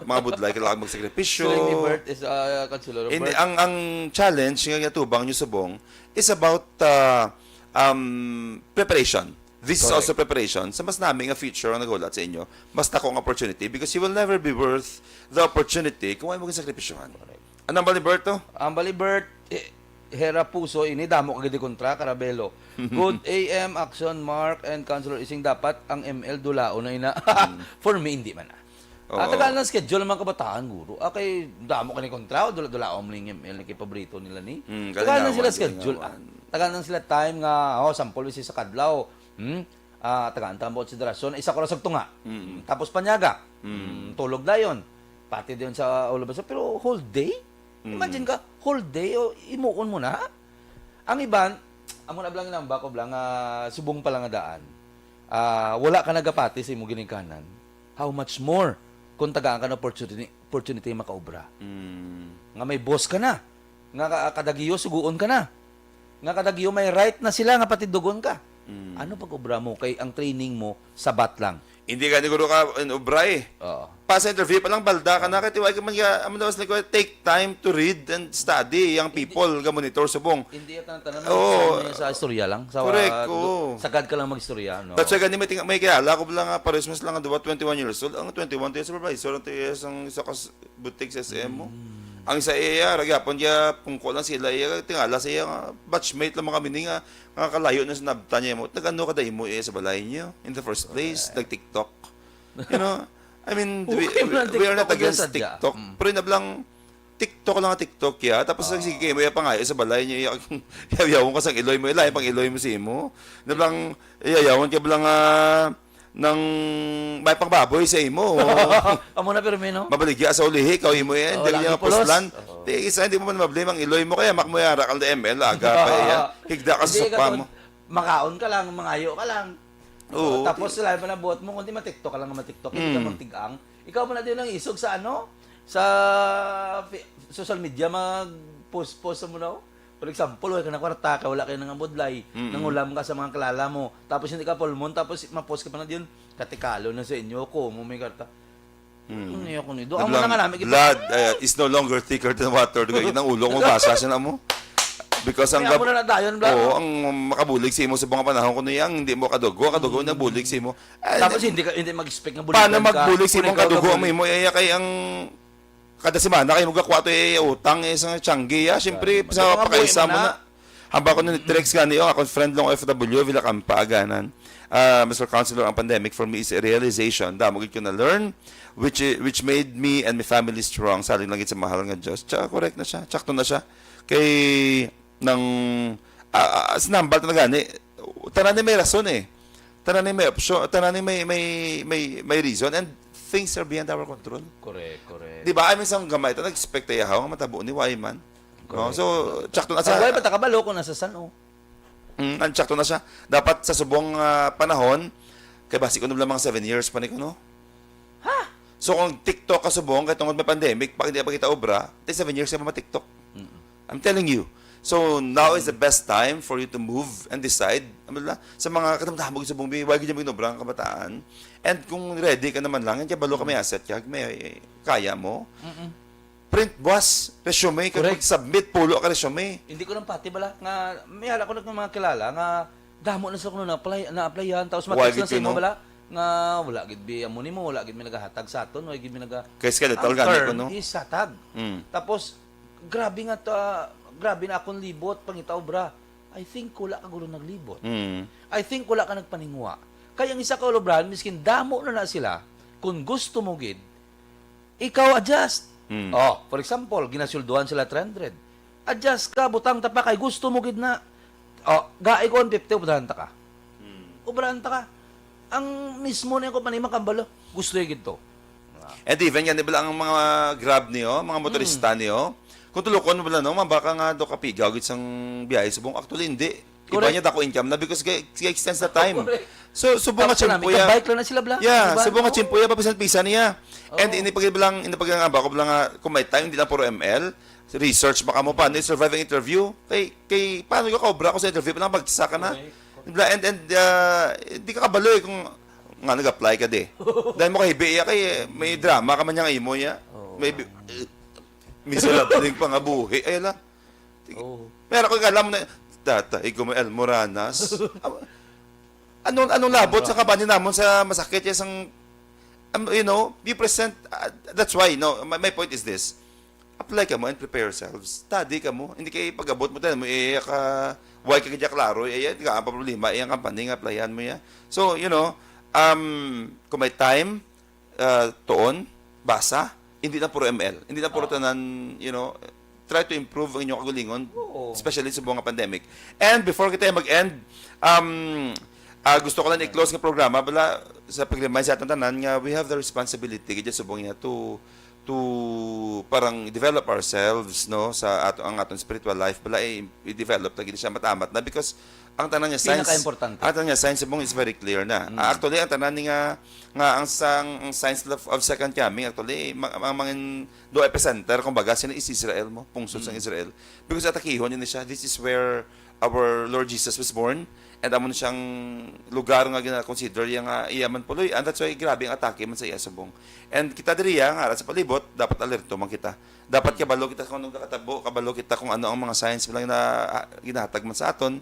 mga budlay kailangan magsakripisyo. Sila ni Bert is, uh, Councilor Hindi, Bert. ang, ang challenge nga ginatubang niyo subong is about, uh, um, preparation. This is Correct. also preparation. Sa mas nami nga future ang naghulat sa inyo, mas dako ang opportunity because you will never be worth the opportunity kung ay mo sakripisyohan. Correct. Anong bali, Berto? Ang bali, Bert, eh, Hera Puso, ini damo ka gid kontra, Carabelo. Good A M, Action, Mark, and Councilor Ising, dapat ang M L dulaon na ina. Mm. For me, hindi man na. Oo. Ah, tagaan ng schedule ang mga kabataan, guro. Ah, kay damo ka ni kontra, o dula-dulaon mo ning M L na kipaborito nila ni. Mm, Tagaan lang kalingawan, sila schedule, kalingawan. ah. Tagaan lang sila time nga, oh, sample, isa sa kadlaw. Hmm? Ah, tagaan ta mo konsiderasyon, isa ka oras sa tunga. Mm. Tapos panyaga. Mm. Mm, tulog dayon. Pati dayon sa ulo basa, pero whole day? Mm. Imagine ka, whole day, o imuon mo na. Ang iban, amo na blang inamba ko blang, ah, subong pa lang nga daan. Ah, wala ka nagapati sa imo ginikanan. How much more kung tagaan ka ng opportunity, opportunity makaobra? Mm. Nga may boss ka na. Nga ka-, kada giyo, suguon ka na. Nga kada giyo, may right na sila nga patidugon ka. Mm. Ano pag-obra mo kay ang training mo, sabat lang? Hindi ka niguro ka in obra eh. Oo. Pa sa interview pa lang, balda ka na. Kaya tiwai ka man nga, amo na, like, take time to read and study yung Hindi. people, ga monitor subong. Hindi yung tanan-tanan Oo. sa, sa istorya lang. Sa, Correct, ah, oo. sagad ka lang mag-istorya, no? That's why gani may ting-, may kilala ko lang nga, pares mas lang nga, duwa, twenty-one years old. Ang twenty-one to yung supervisor, ang T S, ang isa ka s-, butik sa S M mo. Mm. Ang isa iya, ra gyapon iya, pungko lang sila iya, tingala sa iya nga, batchmate lang mo kami ni nga, nga kalayo na sa nabtan niya mo. Nag-ano ka da imo iya sa balay niyo in the first place? Correct. Nag-TikTok. You know, I mean, we, Okay man, we, we are not TikTok against yun sadya. TikTok. Mm. Pero yun na lang, TikTok lang ang TikTok, ya. Tapos, Oo. sige, mo iya pangayo sa balay niyo, iya, iya, iya, ka sa iloy mo, ila, pang iloy mo sa imo. Na lang, iya, yawan ka lang, ah, nang may pangbaboy sa imo. Amo na, pero, no? Mabaligya sa ulihi, ikaw imo yan, Oo, dali lagi niya pulos. Puslan. Oo. Di, isa, hindi mo man mablame ang iloy mo, kaya mak mo yara, kal M L, aga pa iya. Higda ka sa Hindi, supa katong mo. makaon ka lang, mangayo ka lang. Oo. Tapos, sila pa na buhat mo, kundi matiktok ka lang, matiktok, hindi ka Mm. magtigang. Ikaw mo na din ang isog sa ano? Sa fi-, social media, mag-post-post mo na, oh. For example, wala ka na kwarta, kay wala kayo nangabudlay, Mm. nangulam ka sa mga kilala mo, tapos hindi ka full moon, tapos ma-post ka pa na diyon, "Katikalo na sa inyo ko, mo may kwarta." Mm. Ano niya ko ni? Doon mo na nga namin, blood, uh, is no longer thicker than water. Duga, yun ang ulo ko, mabasa siya na mo. Because ang Kaya gab-, mo na nadayon, bla. Oo, ang makabulig sa imo sa mga panahon kuno yang hindi mo kadugo, kadugo Mm. na bulig sa imo. Ah, Tapos hindi ka, hindi mag-expect nga buligan paano ka magbulig sa kung imong ikaw kadugo ang kabulig. Imo? Iya kay ang kada semana kayo magkakuha to, eh, utang, eh, sa tiyanggi, ah. Siyempre, Grabe. sa Ito nga pakaisa buhay mo na. Na. Hamba ko nun, Trex, gani, oh, akong friend lang, O F W, Villa Campa, Aganan. Ah, Mister Counselor, ang pandemic for me is a realization. Damo gid ko na-learn, which i-, which made me and my family strong. Salig lang gid sa mahal nga Diyos. Tsaka correct na siya. Tsakto na siya. Kay, nang, ah, ah, sinambal na gani, tanan ni may rason eh. Tanan ni may option, tanan ni may, may, may, may reason, and things are beyond our control. Correct, correct. Di ba? I mean, sa gamay, ito, nag-expect tayo, haw, nga matabo ni Wayman. No? Correct. So, tsakto na sa Ang buhay pa, takabalo kung nasa san, oh. Mm, ang tsakto na siya. Dapat sa subong, ah, panahon, kay basi ko na lang mga seven years pa ni kuno. Ha? So, kung TikTok ka subong, kay tungod may pandemic, pag hindi pa kita obra, tay seven years ka pa ma-TikTok. Mm. I'm telling you. So, now is the best time for you to move and decide. Ano la? Sa mga katamtamog sa subong, why gid yung ginobra ang kabataan? And kung ready ka naman lang, yan kaya balo ka may asset ka, may kaya mo. Mm-mm. Print buwas, resume, kung Correct. Mag-submit, pulo ka resume. Hindi ko lang pati bala nga may hala ko na mga kilala nga damo na sila kuno na-apply, na-applyan, tapos Why ma-text gid lang sa imo kuno? Bala nga wala gid bi amo nimo, wala gid mi nagahatag sa aton, wala gid mi naga Kay skeletal Ang gani term kuno? Is hatag. Mm. Tapos grabe nga ta, grabe na akong libot pangita obra. I think wala ka guro naglibot. Mm. I think wala ka nagpaninguha. Kay ang isa ka olobrahan, miskin damo na na sila, kung gusto mo gid, ikaw adjust. Mm. Oh, for example, ginasulduhan sila three hundred. Adjust ka, butang ta pa kay gusto mo gid na. Oh, gai ko ang fifty, ubrahan ta ka. Mm. Ubrahan ta ka. Ang mismo na yung kumpanya, makambalo. Gusto yung gid to. And even yan, di ba lang ang mga Grab niyo, mga motorista Mm. niyo, kung tulukon mo lang, no, mabaka nga do kapigaw gid sang biyahe subong. Actually, hindi. Iba Correct. Niya dako income na because kay, kay extends the time. Correct. So, subong nga Tapos na, tiyempo may ya. Bike lang na sila, bla. Yeah, Di ba? Subong nga Oo. Tiyempo ya, papisan-pisan niya. And Oo. Ini pag lang, ini pag nga ba, ko lang nga, kung may time, hindi lang puro M L, research baka mo pa, ni surviving interview. Kay, kay, paano ka cobra ko sa interview? Paano magsaka na? Correct. Bla, and, and, uh, di ka kabalo eh kung nga nag-apply ka di. Dahil mo kahibi iya kay may drama ka man niyang imo ya. Oo. May bi-, miserable yung pangabuhi. Ay, ala. Oo. Pero kung alam na, tatay ko may almoranas. Anong, anong labot sa Sobra. Kabani namon sa masakit ya sang, um, you know, you present, uh, that's why, no, my, my point is this. Apply ka mo and prepare yourselves. Study ka mo. Hindi kay pag-abot mo tayo mo, iya ka, why ka kaya klaro, iya, hindi ka ang problema, iya ang company nga applyan mo ya. So, you know, um, kung may time, uh, tuon, basa, hindi na puro M L. Hindi na puro Oo. Tanan, you know, try to improve ang inyong kagulingon, Oo. Especially sa buong pandemic. And before kita mag-end, um, ah, gusto ko lang i-close nga programa, bala, sa pag-remind sa atong tanan nga we have the responsibility, kaya subong niya, to, to parang develop ourselves, no, sa ato, ang atong spiritual life, bala, i-, i-develop lagi siya matamat na because ang tanan niya science, Pinakaimportante. Ang tanan niya science subong is very clear na. Mm. Ah, actually, ang tanan ni nga, nga ang sang, ang signs of, of second coming, actually, ma-, ma-, mangin-, do epicenter, kumbaga, sino is Israel mo, pungsod sang Mm. Israel. Because atakihon yun siya, this is where our Lord Jesus was born, and amo na siyang lugar nga gina-consider iya nga iya man puloy, and that's why grabe ang atake man sa iya subong. And kita diri, ah, nga ara sa palibot, dapat alerto man kita. Dapat kabalo kita kung anong nakatabo, kabalo kita kung ano ang mga signs lang na, ah, ginahatag man sa aton.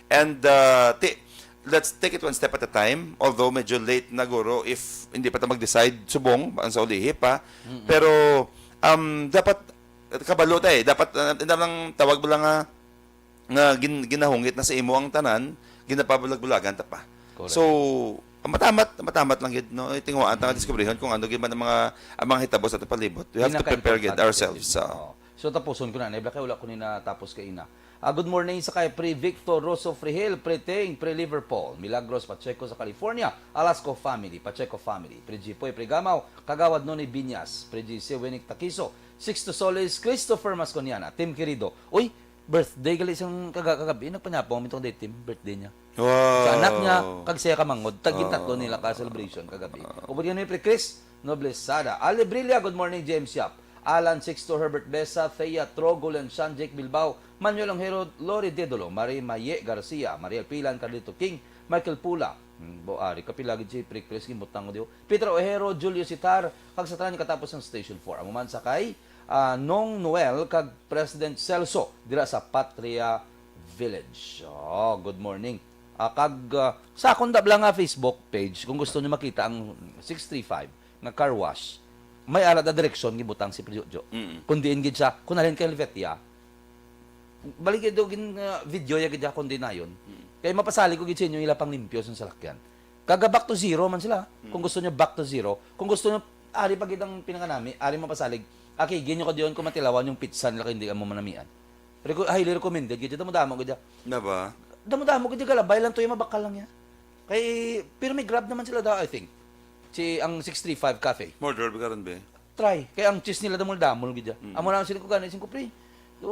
And, ah, ti-, let's take it one step at a time. Although medyo late na guro if hindi pa ta mag-decide subong, ang sa ulihi pa. Mm-mm. Pero, um, dapat kabalo ta eh. Dapat, ah, hindi lang tawag mo lang nga, nga gin-, ginahungit na sa imo ang tanan, ginapabulag-bulagan ta pa. Correct. So, ang matamat, ang matamat lang gid, no? Itinguhaan ta nga Mm. diskubrihon kung ano gid man ang mga, ang mga hitabo sa atong palibot. We have to prepare gid Pinakaimportante ourselves. Gid. So, Oo. So, tapuson ko na, Nebla, kay wala ko ni natapos kay ina. Ah, good morning sa kay Pre Victor Rosso Frihil, Pre Ting, Pre Liverpool, Milagros Pacheco sa California, Alasco family, Pacheco family, Pre Jipoy, Pre Gamaw, Kagawad Noni Binyas, Pre G C Winnick Takiso, Sixto Solis, Christopher Masconiana, Tim Querido. Uy, birthday gali sang kaga-, kagabi, nagpanyapong mi tong day, Tim, birthday niya. Wow. Sa anak niya, kag siya kamangod, tagin tatlo Wow. nila ka celebration kagabi. Wow. Upod kami, Pre Chris Noblesada. Ali Brilla, good morning, James Yap. Alan Sixto, Herbert Besa, Thea Trogo, Lencian Jake Bilbao, Manuel Ongero, Lori Dedolo, Marie Maye Garcia, Mariel Pilan, Carlito King, Michael Pula, hmm, Boari, kapila gid si Pre Chris, gimutang ko diho. Peter Ojero, Julio Sitar, kag sa tanan katapos sang Station four. Amo man sa kay, ah, Nong Noel kag President Celso dira sa Patria Village. Oh, good morning. Ah, kag, ah, sa akon dabla nga Facebook page, kung gusto niyo makita ang six three five nga car wash, may ara da direksyon gibutang si Pre Jojo. Mm. Kung diin gid siya, kung halin kay Helvetia, balik gid daw gin, ah, video ya gid ya kung di nayon. Mm. Kay mapasalig ko gid sa inyo ila pang limpyo sa salakyan. Kaga back to zero man sila. Mm. Kung gusto niyo back to zero, kung gusto niyo ari pa gid ang pinanganami, ari mapasalig. Aki, ginyo ko diyon kung matilawan yung pizza nila kay hindi mo manamian. Reco-, highly recommended gid, damo-damo gid. Na ba? Damo-damo gid, galabay lang to, yung mabakal lang niya. Kay, pero may Grab naman sila da, I think. Si, ang six three five Cafe. Murder ba karon, be? Try. Kay ang cheese nila damol-damol gid. Mm. Amo na ang siling ko gani, siling ko, "Pre, do,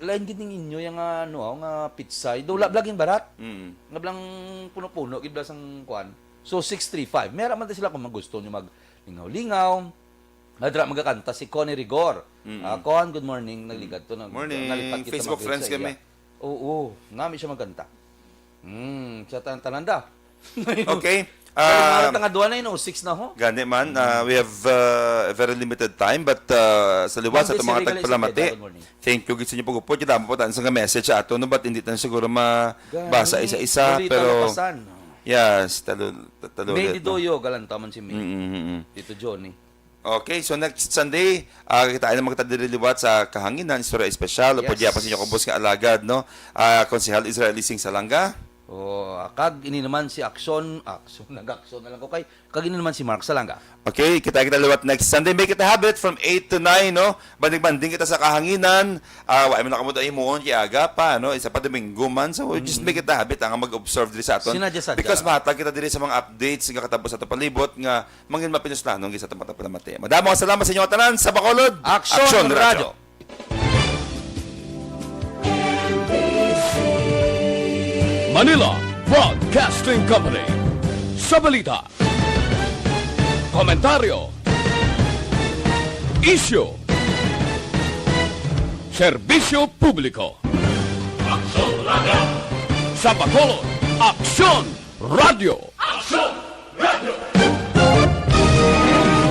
lain gid ning inyo yung ano, oh, nga pizza. Do, la, vlog yung barat. Mm. Nga blang puno-puno, gid bla sang kuan." So, six three five. Meron man sila kung magusto nyo mag-lingaw-lingaw. Nadra magakanta si Connie Rigor. Mm. Ah, Con, good morning. Nagligad to. Nag-, Morning. nalipat kita Facebook mag-greet friends sa kami. Iya. Oo, nami siya magkanta. Hmm, sa tan- tananda. Okay. Ah, Ah, tanga dua na yun, oh, six na ho. Gani man, ah, we have uh, a very limited time, but uh, sa liwat sa Bante atong mga Siri Galicia tagpalamati, Peda, good morning. Thank you gid sa inyo pagupod. Kita mo po tayo sa nga message sa ato, no, but hindi tayo siguro mabasa Gani, isa-isa, balita pero lapasan. Yes, talo, talo May ulit, no? Didoyo, galanta man si May. Mm, mm, mm. Tito Johnny. Okay, so next Sunday, ah, kita na magtadiri liwat sa Kahanginan, istorya espesyal, o Yes. pwede pa sa inyo kubos nga alagad, no? Ah, Konsehal Israel Ising Salanga. Oh, kag ini naman si Aksyon, Aksyon, nag-aksyon na lang ko kay, kag ini naman si Mark Salanga. Okay, kita kita liwat next Sunday. Make it a habit from eight to nine, no? Banding-banding kita sa Kahanginan. Ah, wa man nakamuda himuon kay aga pa, no? Isa pa Domingo man. So, just make it a habit ang mag-observe diri sa aton. Sinadya-sadya. Because mahatag kita diri sa mga updates nga katapos sa atong palibot nga mangin mapinuslanon gid sa atong mga pamati. Madamo nga salamat sa inyo tanan sa Bacolod. Aksyon Radio. Manila Broadcasting Company. Sa balita, komentaryo, isyu, serbisyo publiko. Aksyon Radio. Sa Bacolod, Aksyon Radio. Aksyon